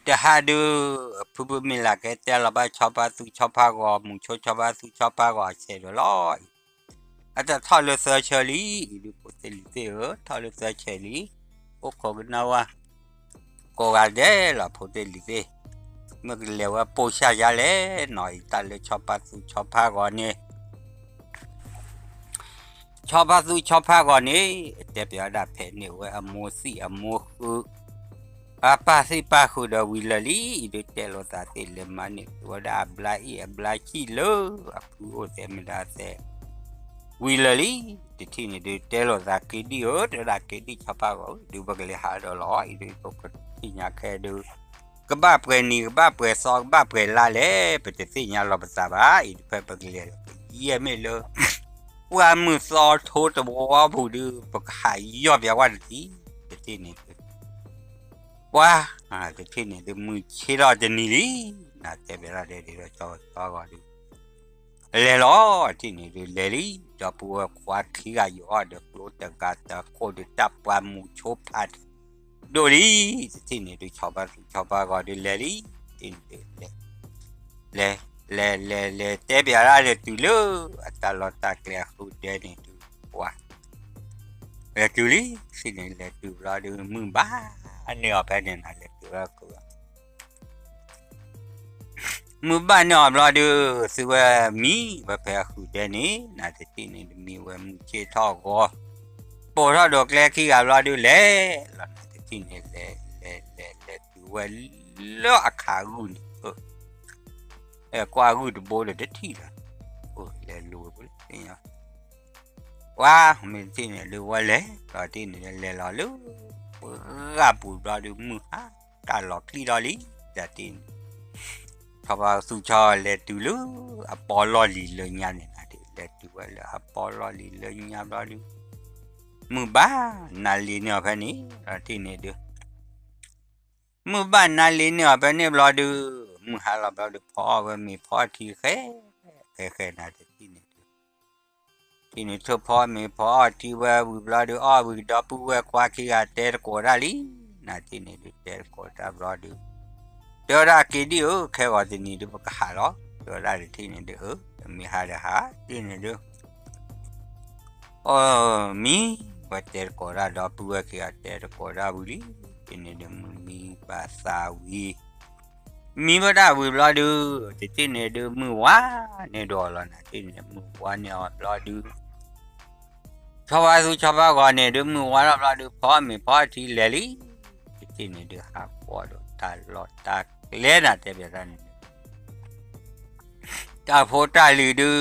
တဟါဒုး ဖုဖုမ့ၢ်လၢ်ကဲတဲလီၤဘၣ်ဆီဖါသူဆီဖါဂီၤ မူဆိဆီဖါသူဆီဖါဂီၤအဆဲးဒီးလီၤအံၤ, အတၢ်ထီၣ်လၢသၢဆၢလံအံၤဒုး ဖိသ့ၣ်လံၤသ့ၣ်ဧၢ, ထီၣ်လၢသၢဆဲးလံ, အိၣ်ခိးကနၣ်ဝဲ ကိးဂၤဒဲးလီၤ ဖိသ့ၣ်လံၤသ့ၣ်, မ့ၢ်ကလဲၤဝဲပိာ်ဆှၢယါလဲၣ်နီၤအံၤ တၢ်လၢဆီဖါသူဆီဖါဂီၤန့ၣ် ဆီဖါသူဆီဖါဂီၤန့ၣ် တဲပၠးဝဲဒၣ်ဖဲန့ၣ်ဝဲအမိၢ်သံၣ်အမိၢ်ဃုာ်, အပၢ်သံၣ်ပၢ်ဃုာ်ဒီးဝံၤလၢာ်လံအံၤဒုး တဲလိာ်သးသ့ၣ်လဲၤမၤန့ၢ်ဝဲဒၣ်အဘျါအံၣ်အဘျါဆံၣ်လၢ အဖုအိၣ်သဲးမတၤသဲး ဝံၤလၢာ်လံ, တထံၣ်န့ၣ်ဒုး တဲလိာ်သးက့ၤဒံၣ်ဧၢ တဲဝဲဒၣ်က့ၤဒံၣ်ဆီဖါဂီၤဧၢ ဒုးပကလဲၤဟးဒီးလီၤအံၤဒုး ပကသ့ၣ်ညါခဲဒုး ကဘၣ်ပှဲၤနံၤ ကဘၣ်ပှဲၤသီ ကဘၣ်ပှဲၤလါလဲၣ် ပတသ့ၣ်ညါလီၤပသးဘၣ်အံၤဒုး ဖဲပကလဲၤဒီး ပယဲၢ်မ့ၢ်လၢ ပှၢ်မုၢ်သီထိတဝီပူၤဒုး ပကဟးယီၢ်ပၠးဝဲတထံၣ်, တထံၣ်န့ၣ်ဒုး ပှၤ တထံၣ်န့ၣ်ဒုး မုၢ်ဆ့ၣ်ထီၣ်တနံၤလံ, နတဲဘၣ်ဒ်န့ၣ်ဒီး ဆီဖါဂီၤဒုး လဲၤလီၤ, တထံၣ်န့ၣ်ဒုး လဲၤလံ, ဒီပုၢ်ဝဲၢ်ခွါခံဂၤယိးအီၣ်ဒီးကျိတဂၤတခိၣ်ဒုး တၢ်ပှၢ်မူဆိဖးဒိၣ်လံ, တထံၣ်န့ၣ်ဒုး ဆီဖါသူဆီဖါဂီၤဒုး လဲၤလံ, တထံၣ်န့ၣ်ဒုး လဲၤ လဲၤ လဲၤ လဲၤ လဲၤတဲပၠးဒၣ်ဒီးတုၤလၢ အတၢ်လီၢ်တၢ်ကျဲအဃုာ်ဒဲန့ၣ်ဒုး ပှၤ လဲၤတုၤလံ, တထံၣ်န့ၣ် လဲၤတုၤဘျီဒုး မုၢ်ဘၣ်န့ၢ်အီၤဖဲန့ၣ်နၤ လဲၤတုၤဝဲ မုၢ်ဘၣ်န့ၢ်အီၤဘျီဒုး သုဝဲမံဝဲဖဲအဃုာ်ဒဲန့ၣ် နတထံၣ်န့ၣ်ဒုး မံဝဲမုၢ်ဆ့ၣ်ထီၣ်ဂီၤ, ပိာ်ထီၣ်ဒိးကျဲခံဂၤဘျီဒုး လဲၤလီၤ နတထံၣ်န့ၣ် လဲၤ လဲၤ လဲၤ လဲၤတုၤဝဲလၢအခးဂုၢ်န့ၣ် ကွၢ်ဂုၢ်တဘိဒီးတထံၣ်လီၤ, လဲၤလိၤဝဲပူၤလၢ ပှၤ မ့ၢ်တထံၣ်န့ၣ်ဒုး ဝဲလဲၤလီၤတထံၣ်န့ၣ် လဲၤလီၤလၢ ပှၢ်ပူၤဘျီဒုး မုၢ်ဟါတၢ်လီၤချံလီၤလံ, တထံၣ်န့ၣ် ဆီဖါသူဆီလဲၤတုၤလၢ အပီလီၢ်လံၤလၢညါန့ၣ်နၤဒုး လဲၤတုၤဝဲလၢအပီလီၢ်လံၤလၢညါဘျီဒုး မုၢ်ဘၣ်နၤလံၤန့ၢ်အီၤဖဲန့ၣ် တထံၣ်န့ၣ်ဒုး မုၢ်ဘၣ်နၤလံၤန့ၢ်အီၤဖဲန့ၣ်ဘျီဒုး မုၢ်ဟါလီၤဘျီဒုး ဖီအီၣ်ဝဲမ့ၤဖီအီၣ်ထံဃဲ ဃဲဃဲနၤတထံၣ်န့ၣ်ဒုး ထံၣ်န့ၣ် ထိၣ်ဖီမ့ၤဖီအီၣ်ထံဝဲဝံၤဘျီဒုး အီၣ်ဝံၤဒီပုၢ်ဝဲၢ်ခွါခံဂၤတဲတကိးတၢ်လံ, နၤတထံၣ်န့ၣ်ဒုး တဲတကိးတၢ်ဘျီဒုး တဲဝဲဒၣ်က့ၤဒံၣ်ဧၢ ခဲဂီၤတနံၤဒုး ပကဟးလီၤ တဲဝဲဒၣ်တထံၣ်န့ၣ်ဒုး အၢ မ့ၢ်ဟါဒီးဟး တထံၣ်န့ၣ်ဒုး အၢ မံ ဝဲတဲတကိးတၢ်ဒီပုၢ်ဝဲၢ်ခံဂၤတဲတကိးတၢ်ဝံၤလံ, တထံၣ်န့ၣ်ဒုး မုၢ်မံဘၣ်သးဝံၤ မံဘၣ်တၢ်ဝံၤဘျီဒုး တထံၣ်န့ၣ်ဒုး မုၢ်ဝါန့ၢ်ဒီးအီၤလီၤ နၤတထံၣ်န့ၣ် မုၢ်ဝါန့ၢ်အီၤဘျီဒုး ဆီဖါသူဆီဖါဂီၤန့ၣ်ဒုး မုၢ်ဝါထီၣ်ဘျီဒုး ဖီမ့ၤဖီထံလဲၤလံ, တထံၣ်န့ၣ်ဒုး ဟးကွၢ်ဒီးတၢ်လီၢ်တၢ်ကျဲနၤတဲဘၣ်တၢ်န့ၣ် တၢ်ဖိတၢ်လံၤဒုး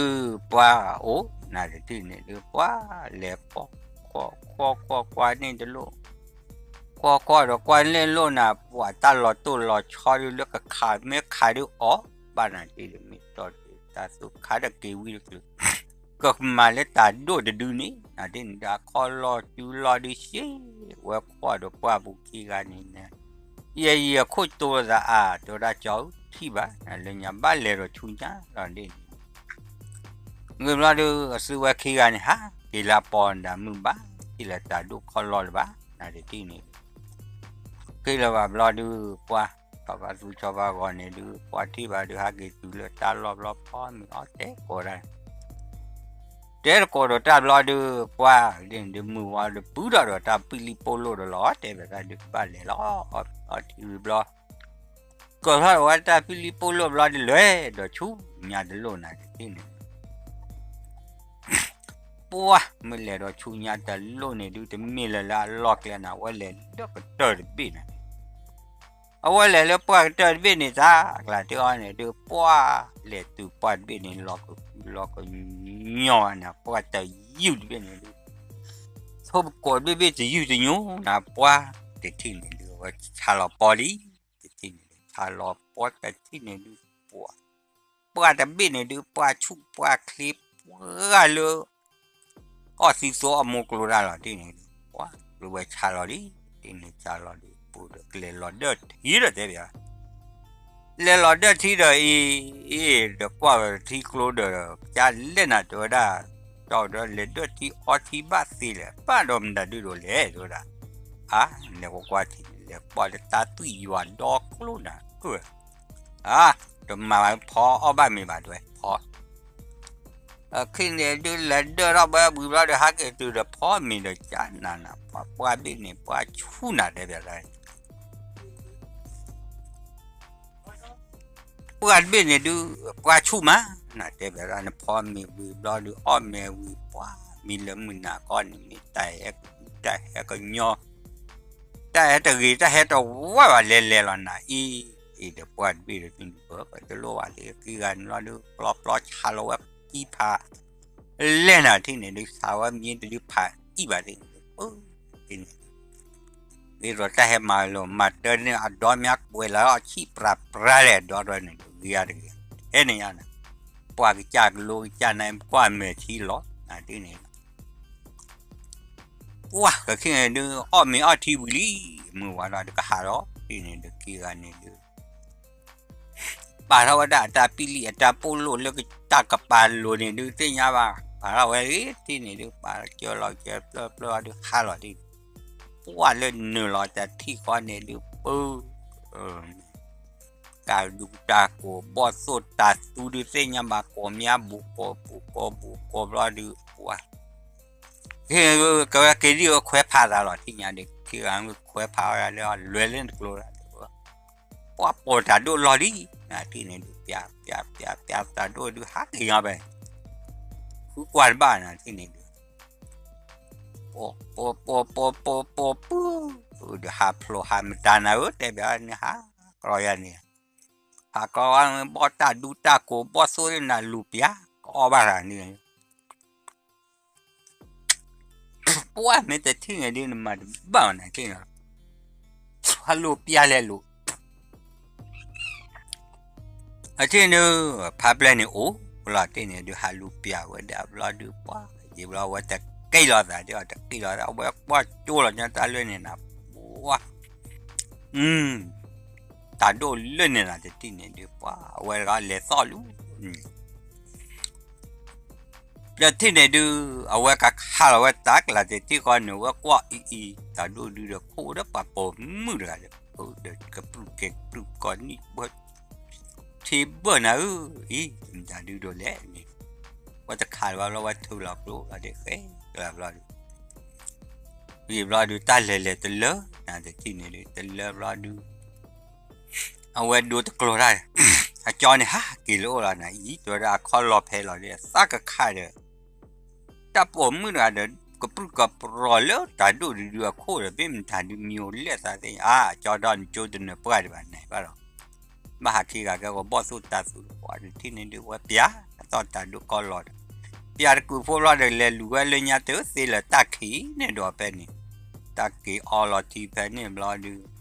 ပှၤအိၣ် နၤတထံၣ်န့ၣ်ဒုး ပှၤလဲၤကွၢ် ကွၢ်ကွၢ်ကွၢ်ကွၢ်န့ၣ်တလိၣ် ကွၢ်ကွၢ်ဒီးကွၢ်လဲၣ်လိၣ်နၤ ပှၤတၢ်လီၤတိၢ်လီၤဆီဒုး လၢကခးမ့ၢ်ခးဒုးအီၣ်ဘၣ်နၤတထံၣ်ဒုး မ့ၢ်တီၢ်ဒုးတၢ်သူၣ်ခါတက့ၤဝံၤတချုး ကမၤလၢတၢ်ဒိၣ်တဒုန့ၣ် နၤတထံၣ်န့ၣ်ဒုး အခီၣ်လီၢ်စုလီၢ်ဒုး ရှဲဝဲကွၢ်ဒီးပှၢ်ပူၤခံဂၤန့ၣ် ယဲယံၤအခိၣ်တိသးအါ တဲဝဲဒၣ်ကၠီထံၣ်ဘၣ် လၢညါဘၣ်လဲၤဒီးဆူညါလီၤဒ်န့ၣ် ဂ့ၤဘျီဒုး အစုဝဲခံဂၤန့ၣ် ဟးက့ၤလၢအပီၤဒၣ်မုၢ်ဘၣ် ထံၣ်လၢတၢ်ဒိၣ်ခီၣ်လီၢ်လၢၤဘၣ် နၤတထံၣ်န့ၣ် က့ၤလၢၤဘၣ်ဘျီဒုး ပှၤ ဆီဖါသူဆီဖါဂီၤန့ၣ်ဒုး ပှၤထံၣ်ဘၣ်ဒုး ဟးက့ၤတုၤလၢတၢ်လီၢ်ဘျီ ဖီမ့ၤအီၣ်တဲကိးတၢ် တဲတကိးဒီးတၢ်ဘျီဒုး ပှၤ ဒ်န့ၣ်ဒုး မုၢ်ဝါဒုး ပုၢ်ထီၣ်ဒီးတၢ်ပံၣ်လံၣ်ပိၢ်လိၣ်ဒီးလီၤ တဲဘၣ်တၢ်ဒုး ကဘၣ်လဲၤလီၤ အီထံဝံၤဘျီ ကၢၢ်ထီၣ်ဒီးဝဲတၢ်ပံၣ်လံၣ်ပိၢ်လိၣ်ဘျီဒုး လဲၤဒီးဆူညါတလိၣ်နၤတထံၣ်န့ၣ် ပှၤမ့ၢ်လဲၤဒီးဆူညါတလိၣ်န့ၣ်ဒုး တမ့ၢ်လၢၤလၢအလီၢ်ကျဲနၤ အဝဲလဲၤလၢကတၢၢ်တဘ့ၣ်န့ၣ် အဝဲလဲၤလၢပှၢ်ကတၢၢ်တဘ့ၣ်န့ၣ် တၢ်ကျါတအီန့ၣ်ဒုး ပှၤလဲၤတုၤပှၢ်တဘ့ၣ်န့ၣ် လီၤကလီၤကညီနၤ ပှၢ်တယုၢ်တဘ့ၣ်န့ၣ်ဒုး ထိၣ်ပကိးတဘ့ၣ်ဘ့ၣ်တယုၢ်တညိနၤ ပှၤတထံၣ်န့ၣ်ဒုး အဝဲဆါလီၤပီလံ တထံၣ်န့ၣ်ဒုး ဆါလီၤပီတထံၣ်န့ၣ်ဒုး ပှၤ ပှၢ်တဘ့ၣ်န့ၣ်ဒုး ပှၢ်ဆူၣ်ပှၢ်ချ့ ပှၢ်လၢ အီၣ်သံသိအီၣ်မူကျိတၢ်လီၤ တထံၣ်န့ၣ်ဒုး ပှၤကျိဝဲဆါလီၤလံ တထံၣ်န့ၣ်ဆါလီၤဒုး ပူၤဒီးကလဲၤလီၤဒၢၣ်ထံဒီးတဲဘၣ် လဲၤလီၤဒၢၣ်ထံဒီးအံၤ အံၤဒီးကွၢ်ဝဲထံကျိဒီး ကလဲၤနၤတဲဝဲဒၣ် တီဒီးလဲၤဒၢၣ်ထံအီထံဘၣ်သ့လဲၣ် ဘၣ်ဒီးမတၤဒုးဒိးလဲၣ် တဲဝဲဒၣ် အါ လဲၤကွၢ်ကွၢ်ထံန့ၣ် လဲၤကွၢ်လၢတၢ်သွံၣ်ယွၤဒီ အီၣ်မ့ၤအီၣ်ထံဝံၤဘျီဒုးအီၣ်မ့ၤဝံၤပှၢ်မံၤလၢမုၢ်နၤကျိနၤ, အါ, တမၤဝဲဖီအီၣ်ဘၣ်မ့ၤဘၣ်တဲဝဲဖီ ခံန့ၣ်ဒုးလဲၤဒၢၣ်ထီၣ်ဘၣ်ဝံၤဘျီဒီး ဟဲက့ၤတုၤဒီးဖီမ့ၤဒီးကနၤနၤ, ပှၤဘ့ၣ်န့ၣ် ပှၤဆူၣ်နၤတဲဘၣ် ပှၢ်တဘ့ၣ်န့ၣ်ဒုး ပှၢ်ဆူၣ်မး, နတဲဘၣ်ဒၣ်နဖီမ့ၤဝံၤဘျီဒုး အီၣ်မ့ၤဝံၤပှၢ်မံၤလၢမုၢ်နၤကီၢ်န့ၣ် မ့ၢ်တၢ်ဟဲကဒုတၢ်ဟဲကညီ တၢ်ဟဲတဂ့ၤ တၢ်ဟဲတၢ်လဲၤလဲၤလီၤနၤအံၤ, အံၤဒီးပှၢ်တဘ့ၣ်ဒီး ပှၢ်တလိၣ်ဘၣ်လၢခံဂၤန့ၣ်လီၤဒုး ပျီပျီဆါလီၤဝဲကံဖး လဲၢ်နၤထံၣ်န့ၣ်ဒုး ဆါဝဲမံတဒုဖးအံၣ်ဘၣ်သ့ၣ်န့ၣ်, အံၤန့ၣ် ဂ့ၤဒီးတၢ်ဟဲမၤလိာ် မၤတၢ်န့ၣ် အဒီမါကွဲးလီၤအီၣ်ဆံၣ်ပြးပြးလဲၣ် ဒီဒီန့ၣ်ဒုး ဂ့ၤအါတဂ့ၤ, ဟဲန့ၣ်ညါန့ၣ်, ပှၢ်ကစၢ်ကလိကစၢ်န့ၣ် ကွၢ်မဲာ်ထံလီၤ နၤထံၣ်န့ၣ် ပှၢ်ကခံန့ၣ်ဒုး အီၣ်မ့ၤအီၣ်ထံဝံၤလံ, မုၢ်ဝါထီၣ်ဒုးကဟးလီၤ, ထံၣ်န့ၣ်ဒုးခံဂၤန့ၣ်ဒုး ပာ်ထီၣ်ဝဲဒၣ်အတၢ်ပံလံၣ်အတၢ်ပိၢ်လိၣ်လၢတၢ်ကပၤလိၤန့ၣ်ဒုး သ့ၣ်ညါဘၣ်, ပာ်ထီၣ်ဝဲလံ, ထံၣ်န့ၣ်ဒုး ပာ်ကၢလီၤကၢပျၢပျၢဒုးဟးလီၤဒုး, ပှၢ်လၢနုာ်လီၤတၢ်ထံၣ်ဃီန့ၣ်ဒုး ပၢ တၢ်ဒူတၢ်ကိး ဘီၣ်သိၣ်တၢ်သူဒုး သ့ၣ်ညါဘၣ် ကိးမါဘူးကိးဘူးကိးဘူးကိးဘျီဒုး ပှၢ် ကဝဲက့ၤဒ်အခွဲးဖးသးလီၤ ထံၣ်ညါဒုး ခံဂၤခွဲးဖးဝဲဒၣ်လၢ လွဲလၢနကျိၤ ပှၢ်ပိာ်တၢ်ဒိၣ်လီၤလံ, နထံၣ်န့ၣ်ဒုး ပျးပျးပျးပျးတၢ်ဒိၣ်ဒုး ဟးက့ၤညါပဲ, ဃုကွၢ်တဘၣ်နထံၣ်န့ၣ်ဒုး ပိာ်ပိာ်ပိာ်ပိာ်ပိာ်ပိာ်ပူၤ, ဒီးဟးဖျိးဟးမတၤနၤဧၢ တဲဘၣ်န့ၣ် ဟးကရီယါန့ၣ်, ဟးကရီဝဲ ဘီၣ်တၢ်ဒူတၢ်ကိး ဘီၣ်သိၣ်နၤလူၤပျး ကအီၣ်ဘၣ်တၢ်န့ၣ် ပှၢ်မ့ၢ်တထံၣ်န့ၣ်ဒုး နမၤတဘၣ်နၤထံၣ်န့ၣ်, ဟးလူၤပျးလဲၤလူၤ အထံၣ်န့ၣ် ဖးပျဲၢ်န့ၣ်အိၣ်လီၤတ့ၢ်န့ၣ်ဒုး ဟးလူၤပျးဝဲဒၣ်ဘျီဒုး ပှၢ်ယံာ်ဘျီဝဲတက့ၢ်လီၤသးဒ်အီၤ တက့ၢ်လီၤသး အဝဲကွၢ်ကၠိလီၤညါတၢ်လၢန့ၣ်နၤ ပှၢ် တၢ်ဒိၣ်လၢန့ၣ်နၤတထံၣ်န့ၣ်ဒုး ပှၢ်အဝဲတဂၤလဲၤသီၣ်လူၤ တထံၣ်န့ၣ်ဒုး အဝဲကခးလီၤဝဲတၢ်ကျးတထံၣ်ဃီန့ၣ် ဝဲကွၢ်အံၤအံၤ တၢ်ဒိၣ်ဒုးဒီးခိၣ်ဒီးပှၤပိာ်မုၣ်တဂၤဒီး ဒီးကပြုၢ်ကဲၤပြုၢ်ကီးနံၣ်ဘၢ ထံဘၢၣ်နၤဧၢ အံၤ မတၤဒုးဒိးလဲၣ်န့ၣ် ဝဲတခးလီၤဘၣ်လီၤ ဝဲထုးလီၤကျိလီၤဒ်ဃဲကျၢၤဘျီဒုး ယံာ်ဘျီဒုး တၢ်လဲၤလဲၤတလၢ နတထံၣ်န့ၣ်ဒုး တလၢဘျီဒုး အဝဲဒိတကျိၤတၢ် အကၠီန့ၣ်ဟးက့ၤလၢအိၣ်လီၤနၤ အံၤ တဲဝဲဒၣ်အခီၣ်လီၤဖဲလီၤဒီး သးကခးဒီး တၢ်ပိာ်မုၣ်တဂၤဒီး ကပြုၢ်ကပြီၤလၢတၢ်ဒိၣ်ဒုးဒုးအခိၣ်ဒီး မ့ၢ်မတၤဒုးမံၤအိၣ်လဲၣ်သးသ့ၣ်ညါ အကၠီဒီး နကၠိတနၢၤပှၢ်ဒံးဘၣ်န့ၣ်ဘၣ်ဒီး ဘၣ်ဟးခံဂၤကဲ ဝဲဘီၣ်သိၣ်တၢ်သူၣ်တပှၢ်တထံၣ်န့ၣ်ဒုး ဝဲပျးအသီၣ်တၢ်ဒိၣ်ကီလီၤဒီး ပျးတကုာ်ဖိဘျီဒီး လဲၤလူၤဝဲလၢညါတသ့လၢၤတၢ်ခံးန့ၣ်ဒီးဖဲန့ၣ် တၢ်က့ၤအီလီၤထံဖဲန့ၣ်ဘျီဒုး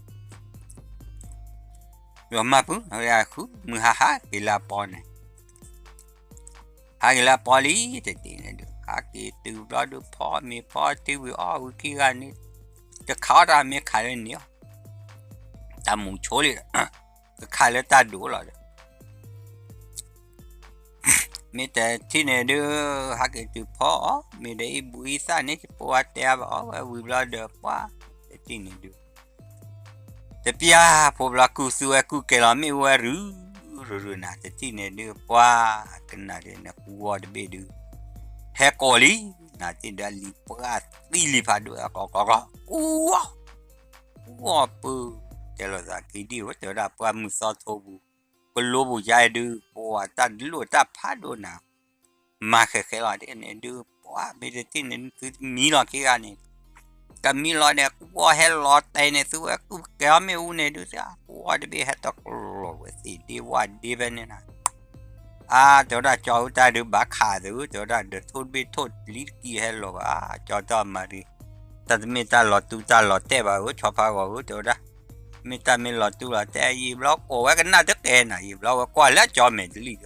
ယွၤမၤပူၤ အဝဲဃုမုၢ်ဟါဟးက့ၤလၢအပီန့ၣ် ဟးက့ၤလၢအပီလံ တထံၣ်န့ၣ်ဒုး ဟးက့ၤတုၤဘျီဒုး ဖီမ့ၤဖီထံဝံၤအီၣ်ဝံၤခံဂၤန့ၣ် တခးအီၣ်တၢ်မ့ၢ်ခးလၢန့ၣ်အီၤ တၢ်မူၤဆိလံဒီး ကခးလၢတၢ်ဒိၣ်လီၤဒီး မ့ၢ်တထံၣ်န့ၣ်ဒုး ဟးက့ၤတုၤဖီအီၣ်မ့ၤဒီးအံၤဘူးအံၤသၣ်န့ၣ် ယပဝဲတဲအါဘၣ်အီၣ်ဝဲဝံၤဘျီဒီး ပှၢ်တထံၣ်န့ၣ်ဒုး တပျၢ်ဖိဘျီကူၢ်သူဝဲကူၢ်ကဲၤလီၤမ့ၣ်အူဝဲရုၢ်ရုၢ်နၤ တထံၣ်န့ၣ်ဒုး ပှၢ်ကနၣ်ဒုးန့ၣ် ကူအီၤတဘ့ၣ်ဒုး ဟဲကိးလံ နၤတထံၣ်ဒုး လံာ်ပှၢ်သံလံာ်ဖးဒိၣ် ကီကီကီ ကူအီၤ ကူအီၤပူၤ တဲလိာ်သးက့ၤဒံၣ်ဝဲ တဲဝဲဒၣ်ပှၢ်မုၢ်သီထိပူၤ ကလိပူၤယါအံၤဒုး ပှၢ်တၢ်ဒလိၣ်တၢ်ဖးဒိၣ်နၤ မၤဃဲၤဃဲၤလီၤဒ်န့ၣ်ဒုး ပှၢ်မ့ၢ်တထံၣ်န့ၣ် သုတမံလီၤခံဂၤန့ၣ် ကမံလီၤဒီး ကူအီၤဟဲလီၤတဲာ်န့ၣ် သုဝဲကူၣ်ကဲၤအီၤမ့ၣ်အူန့ၣ်ဒုး ကူအီၤတဘ့ၣ်ဟဲတကျိၤဝဲသ့ၣ်ဒ့ဝါဒ့ဖဲန့ၣ်နၤ အါ တဲဝဲဒၣ်ကၠီဧၢ တၢ်ဒုးဘၣ်ခးသု တဲဝဲဒၣ် ဒီးထိၣ်တဘ့ၣ်ထိၣ်လံတကံၢ်ဟဲလီၤဘၣ် ကၠီတၢ်မၤဒုး တၢ်တမ့ၢ်တၢ်လီၤတူၢ်တၢ်လီၤတဲာ်ဘၣ်ဧၢ ဆီဖါဂီၤဧၢ တဲဝဲဒၣ် မ့ၢ်တၢ်မ့ၢ်လီၤတူၢ်လီၤတဲာ် ယံာ်ဘျီကိးဝဲကနၣ်တကဲနၤ ယံာ်ဘျီဝဲကွၢ်လၢကၠီမဲာ်တလံၣ်ဒီး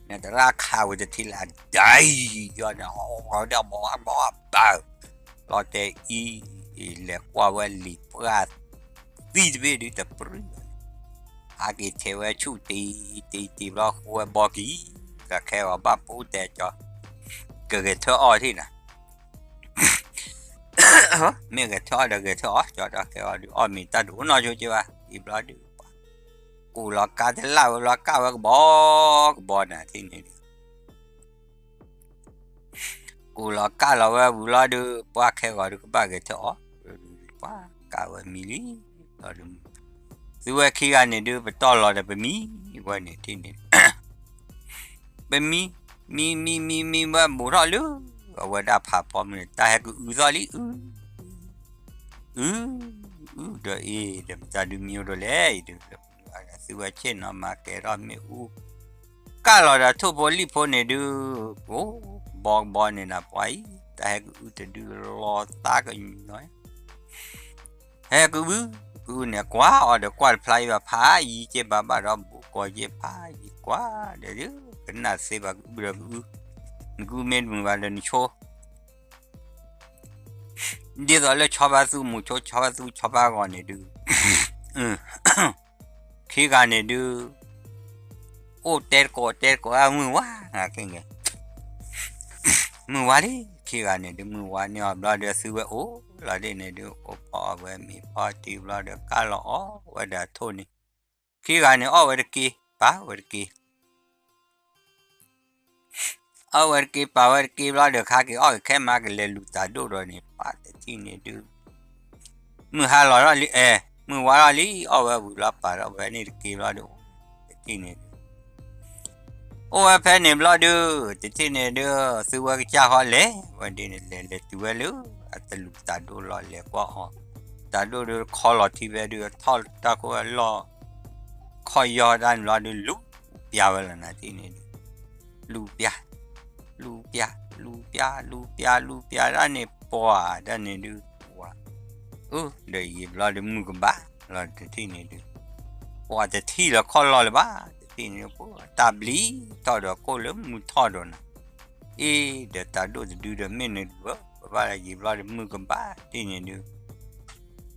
နတရၣ်ခးဝဲတထံၣ်လၢအဒၢအံၤ ယီၤန့ၣ် အီဒီးဘီဘီဘၣ် လီၤတဲာ်အံၤ လဲၤကွၢ်ဝဲလံာ်ပှၢ်သံတဘ့ၣ်ဒုးတပြံၢ်ဘၣ်န့ၣ် ဟးက့ၤထဲးဝဲဆူၣ်တံၤတံၤတံၤဘျီဃိဝဲဘီကံၤ ကခဲအီၤဘၣ်ပူၤတဲကၠီ ကဂဲၤထၢၣ်အီၣ်ထံၣ်နၤ မ့ၢ်ဂဲၤထၢၣ်အီၣ်ဒီးဂဲၤထၢၣ်အီၣ် ကၠီဒီးခဲအီၤဒုး အီၣ်မ့ၤတၢ်ဒိၣ်နီၢ်ဆိက့ဘၣ် အံၤဘျီဒုး ပှၤ ကိးလီၤကါတလၣ်ဝဲဘျီ ကၣ်ဝဲကဘီကဘီနၤထံၣ်န့ၣ်ဒုး ကိးလီၤကၣ်လီၤဝဲဝံၤလီၤဒုး ပှၤခဲဂီၤဒုးကဘၣ်ဂဲၤထၢၣ်အီၤ ပှၤကၣ်ဝဲမံလံလီၤဒုး သုဝဲခံဂၤန့ၣ်ဒုး ပတီၢ်လီၤဒီးပမံဝဲန့ၣ်ထံၣ်န့ၣ် ပမံ မံ မံ မံ မံဝဲဘူးထီၣ်လၢ အဝဲဒၣ်ဖးဖီမုၢ်န့ၣ် တၢ်ဟဲကအုသီၣ်လံ အု အု အု ဒီးအ့ၣ် ဒီးမတၤဒုးမံအိၣ်ဒီးလဲၣ် အံၤဒုး သုဝဲဆ့ၣ်နီၤမၤကဲထီၣ်မ့ၣ်အူ ကၣ်လီၤဒီးထိၣ်ဖိလံၣ်ဖိန့ၣ်ဒုး ကိးကဘီကဘီန့ၣ်နၤပှၤအံၤ တၢ်ဟဲကအုတဒုလီၤသးကညီၤ ဟဲကအု ကအုန့ၣ် ကွၢ်အီၤဒီးကွၢ်တဖျါအံၤဘၣ် ဖးယံၤက့ဘၣ်ဘၣ်ဒီးဘူးကီက့ဖးယံၤကွၢ်ဒီး ကနၣ်သ့ဘၣ်ကအုဒီးကအု နကအုမ့ၢ်တမုာ်ဘၣ်ဒီးနဆိ ဒ်သိးလၢဆီဖါသူမူၤဆိ ဆီဖါသူဆီဖါဂီၤန့ၣ်ဒုး ခံဂၤန့ၣ်ဒုး အိၣ်တဲတကိးတဲတကိး မုၢ်ဝါ ခဲဂ့ၤ မုၢ်ဝါလံ ခံဂၤန့ၣ်ဒုး မုၢ်ဝါန့ၢ်အီၤဘျီဒီး သုဝဲအိၣ်လီၤဒ်န့ၣ်ဒုး အိၣ်ဖီအီၣ်ဝဲမ့ၤဖီထံဘျီဒီး ကၣ်လီၤအီၣ်ဝဲဒၣ်ထိၣ်န့ၣ် ခံဂၤန့ၣ်အီၣ်ဝဲတက့ၢ် ပာ်ဝဲတက့ၢ် အီၣ်ဝဲတက့ၢ် ပာ်ဝဲတက့ၢ်ဘျီဒီး ခါက့ၤအီၣ်က့ၤခဲမး ကလဲၤလူၤတၢ်ဒိၣ်ဒီးန့ၣ် ပှၤတထံၣ်န့ၣ်ဒုး မုၢ်ဟါလီၤထီၣ်လံ အဲ မုၢ်ဝါထီၣ်လံ အီၣ်ဝဲဝံၤလီၤ ပာ်ထီၣ်ဝဲန့ၣ်တက့ၢ်ဘျီဒီး တထံၣ်န့ၣ်ဒုး အိၣ်ဝဲဖဲန့ၣ်ဘျီဒုး တထံၣ်န့ၣ်ဒုး သုဝဲကစၢ်ဃီလဲၤဝဲဒ်န့ၣ် လဲၤလဲၤတုၤဝဲလၢ အတလူၤတၢ်ဒိၣ်လီၤ လဲၤကွၢ်အီၤ တၢ်ဒိၣ်ဒုး ခီလီၤထံဖဲဒုး ထီၣ်တၢ်ခိၣ်ဝဲလီၢ် ခီၣ်ယီၢ်တၢ်န့ၣ်ဘျီဒုး လူၤပျါဝဲလီၤနၤထံၣ်န့ၣ်ဒုး လူၤပျါ လူၤပျါ လူၤပျါ လူၤပျါ လူၤပျါတၢ်န့ၣ် ပှၤတၢ်န့ၣ်ဒုး ပှၤ အၢ ဒီးယံာ်ဘျီဒုးမုၢ်ကဘၣ်လီၤတထံၣ်န့ၣ်ဒုး ပှၤတထံၣ်လၢခီၣ်လီၢ်လၢၤဘၣ် တထံၣ်န့ၣ်ဒုး တၢ်ဘျံးထီၣ်ဒီးခိၣ်လၢမုၢ်ထီၣ်ဒီးနၤ အ့ ဒီးတၢ်ဒိၣ်တဒုဒီးမ့ၢ်န့ၣ်ဒုး ပဘၣ်လၢယံာ်ဘျီဒုးမုၢ်ကဘၣ်တထံၣ်န့ၣ်ဒုး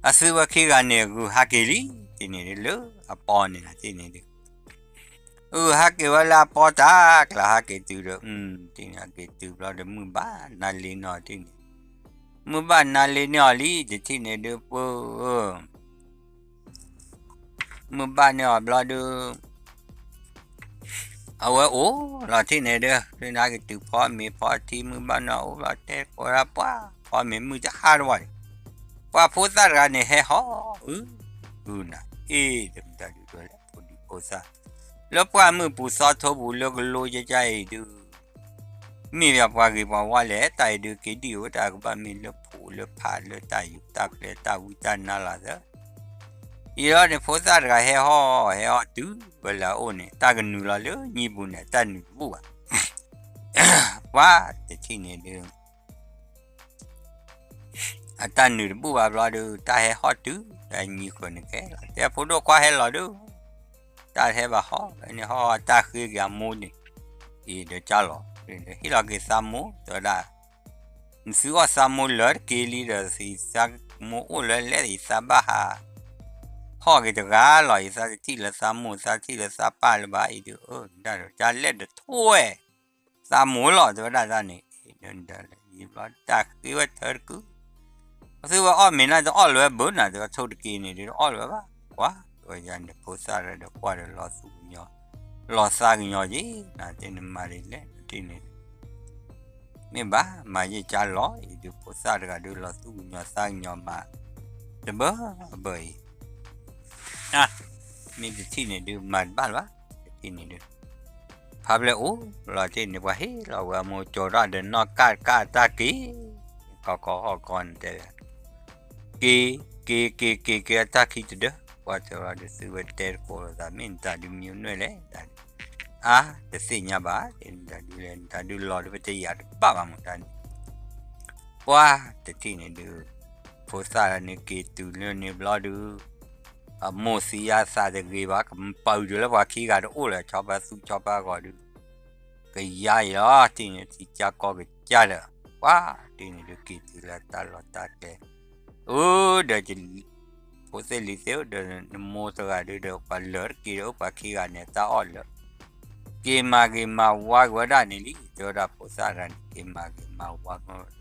အသုဝဲခံဂၤန့ၣ် ဂုာ်ဟးက့ၤလံ တထံၣ်န့ၣ်ဒုး လၢအပီန့ၣ်နၤတထံၣ်န့ၣ်ဒုး အုဟးက့ၤဝဲလၢအပီတၢ်ကျါ ဟးက့ၤတုၤဒီး တထံၣ်န့ၣ် ဟးက့ၤတုၤဘျီဒီး မုၢ်ဘၣ်နါလ့န့ၢ်အီၤတထံၣ်န့ၣ် မုၢ်ဘၣ်နါလ့န့ၢ်အီၤလံ တထံၣ်န့ၣ်ဒုး ပှၤ မုၢ်ဘၣ်န့ၢ်အီၤဘျီဒုး အဝဲအိၣ်လီၤတထံၣ်န့ၣ်ဒုး ဒုးနက့ၤတုၤဖီမ့ၤဖီထံ မုၢ်ဘၣ်န့ၢ်အီၤအိၣ်ဘျီ တဲကိးဒၣ်ပှၤ ဖီမ့ၤမုၢ်တဟါတဝီန့ၣ် ပှၤဖိသၣ်တဂၤန့ၣ်ဟဲဟီၣ် အု အုနၤ အ့ တမတၤဒုးဒိးလဲၣ် ဖိဒံဖိသၣ် လၢပှၢ်မုၢ်ပူၤသီထိပူၤလၢကလိယကါအံၤဒုး မ့ၢ်ပှၤဂ့ၤပှၤဝါလဲၣ် တၢ်အံၤဒုး က့ၤဒံၣ်အိၣ်တၢ်ကဘၣ်မ့ၢ်လၢဖှိၣ်လၢဖးလၢတၢ်ယူးတၢ်ပျဲတၢ်ဝံတၢ်နါလီၤသၢ အံၤလီၤန့ၣ် ဖိသၣ်တဂၤဟဲဟီၣ် ဟဲဟီၣ်တုၤဝဲလၢအအိၣ်န့ၣ် တၢ်ကနုာ်လီၤလၢညံပူၤန့ၣ် တၢ်နုာ်တဘူၣ်ဘၣ် ပှၤတထံၣ်န့ၣ်ဒုး အတၢ်နုာ်တဘူၣ်ဘၣ်ဘျီဒုး တၢ်ဟဲဟီၣ်တုၤ တၢ်ညံဃၢၤန့ၣ်ကဲလီၤ တဲဖိဒိၣ်ခွါဟဲလီၤဒုး တၢ်ဟဲဘၣ်ဟီၣ်ဝဲန့ၣ် ဟီၣ်တၢ်ဃ့က့ၤအမိၢ်န့ၣ် အံၤဒီးကၢ်လီၤ ဟ့ၣ်လီၤက့ၤသးမိၢ် တဲဝဲဒၣ် နသုအီၣ်သးမိၢ်လၢာ်တက့ၢ်လံဒီး သးမိၢ်အိၣ်လၢလဲၣ် ယသးဘၣ်ဟး ဟီၣ်က့ၤတဂၤလီၤ ယသးတထံၣ်လၢသးမိၢ် သးထံၣ်လၢသးပၢ်လၢၤဘၣ်အံၤဒုး အၢ ဒၣ်ဒီးတၢ်လဲၣ်တထိၣ်ဝဲ သးမိၢ်လီၤ တဲဝဲဒၣ်တၢ်န့ၣ် ယံာ်ဘျီတၢ်ဃ့ဝဲထၢတကု သုဝဲအီၣ်မ့ၤနၤ တအီၣ်လၢၤဝဲဘၣ်နၤ တဲဝဲထိၣ်တက့ၢ်န့ၣ် ဒုးတအီၣ်လၢၤဝဲဘၣ် ကွၢ် တဲဝဲယၤန့ၣ် ဖိသၣ်ဒီးကွၢ်ဒီးလီၤသူၣ်ကညီၤ လီၤသးကညီၤက့ၤ နၤတဲနမၤဒ်လဲၣ် နတထံၣ်န့ၣ် မ့ၢ်ဘၣ် မၤယဲၢ်ကၢ်လီၤ အံၤဒုးဖိသၣ်တဂၤဒုးလီၤသူၣ်ကညီၤသးကညီၤမး တဘၢဘၢအံၤ မ့ၢ်တထံၣ်န့ၣ်ဒုး မၤတဘၣ်လၢၤဘၣ် တထံၣ်န့ၣ်ဒုး ဖးဘျဲၣ်အိၣ်လီၤတ့ၢ်န့ၣ် ပှၤဟ့ၣ်လီၤဝဲအမိၢ်ကၠီၤထီၣ်ဒီးနီၢ်ကၢ်ကၢ်တၢ်က့ၤ ကီကီဟီၣ်ကီန့ၣ်တဲဝဲ က့ၤ က့ၤ က့ၤ က့ၤ က့ၤအတၢ်ခံတဒၢ ပှၤတဲဝဲဒီးသုဝဲတဲတကိးလိာ်သး မ့ၢ်နတၢ်ဒုးမံနွဲၣ်လဲၣ် တၢ်ဒုး အါ တသ့ၣ်ညါဘၣ် တဲနတၢ်ဒုးလဲၣ် နတၢ်ဒုးလီၤဒုးပတယာ်တဘၣ်ဘၣ်မတၤန့ၣ် ပှၤတထံၣ်န့ၣ်ဒုး ဖိသၣ်န့ၣ်က့ၤတုၤလၢန့ၣ်ဘျီဒုး အမိၢ်သံယါသးတဂ့ၤဘၣ် ကပာ်အုးတုၤလၢပှၤခံဂၤတအိၣ်လၢၤ ဆီဖါသူဆီဖါဂီၤဒုး ကယါအံၤလီၤ တထံၣ်န့ၣ် ထံကၢ်ကီၢ်ကစၢ်ဒီး ပှၤတထံၣ်န့ၣ်ဒုး က့ၤတုၤလၢတၢ်လီၢ်တၢ်ကျဲ အိၣ်ဒီး ဖိသ့ၣ်လံၤသ့ၣ်အိၣ်ဒီး နမိၢ်တဂၤဒုးဒီး ပှၤလၢာ်တက့ၢ်ဒီး ပှၤခံဂၤန့ၣ် တၢ်အီၣ်လၢာ် က့ၤမၤဂ့ၤမၤဝါက့ၤဝဲဒၣ်န့ၣ်လံ တဲဝဲဒၣ်ဖိသၣ်တဂၤန့ၣ် က့ၤမၤဂ့ၤမၤဝါက့ၤဝဲဒၣ်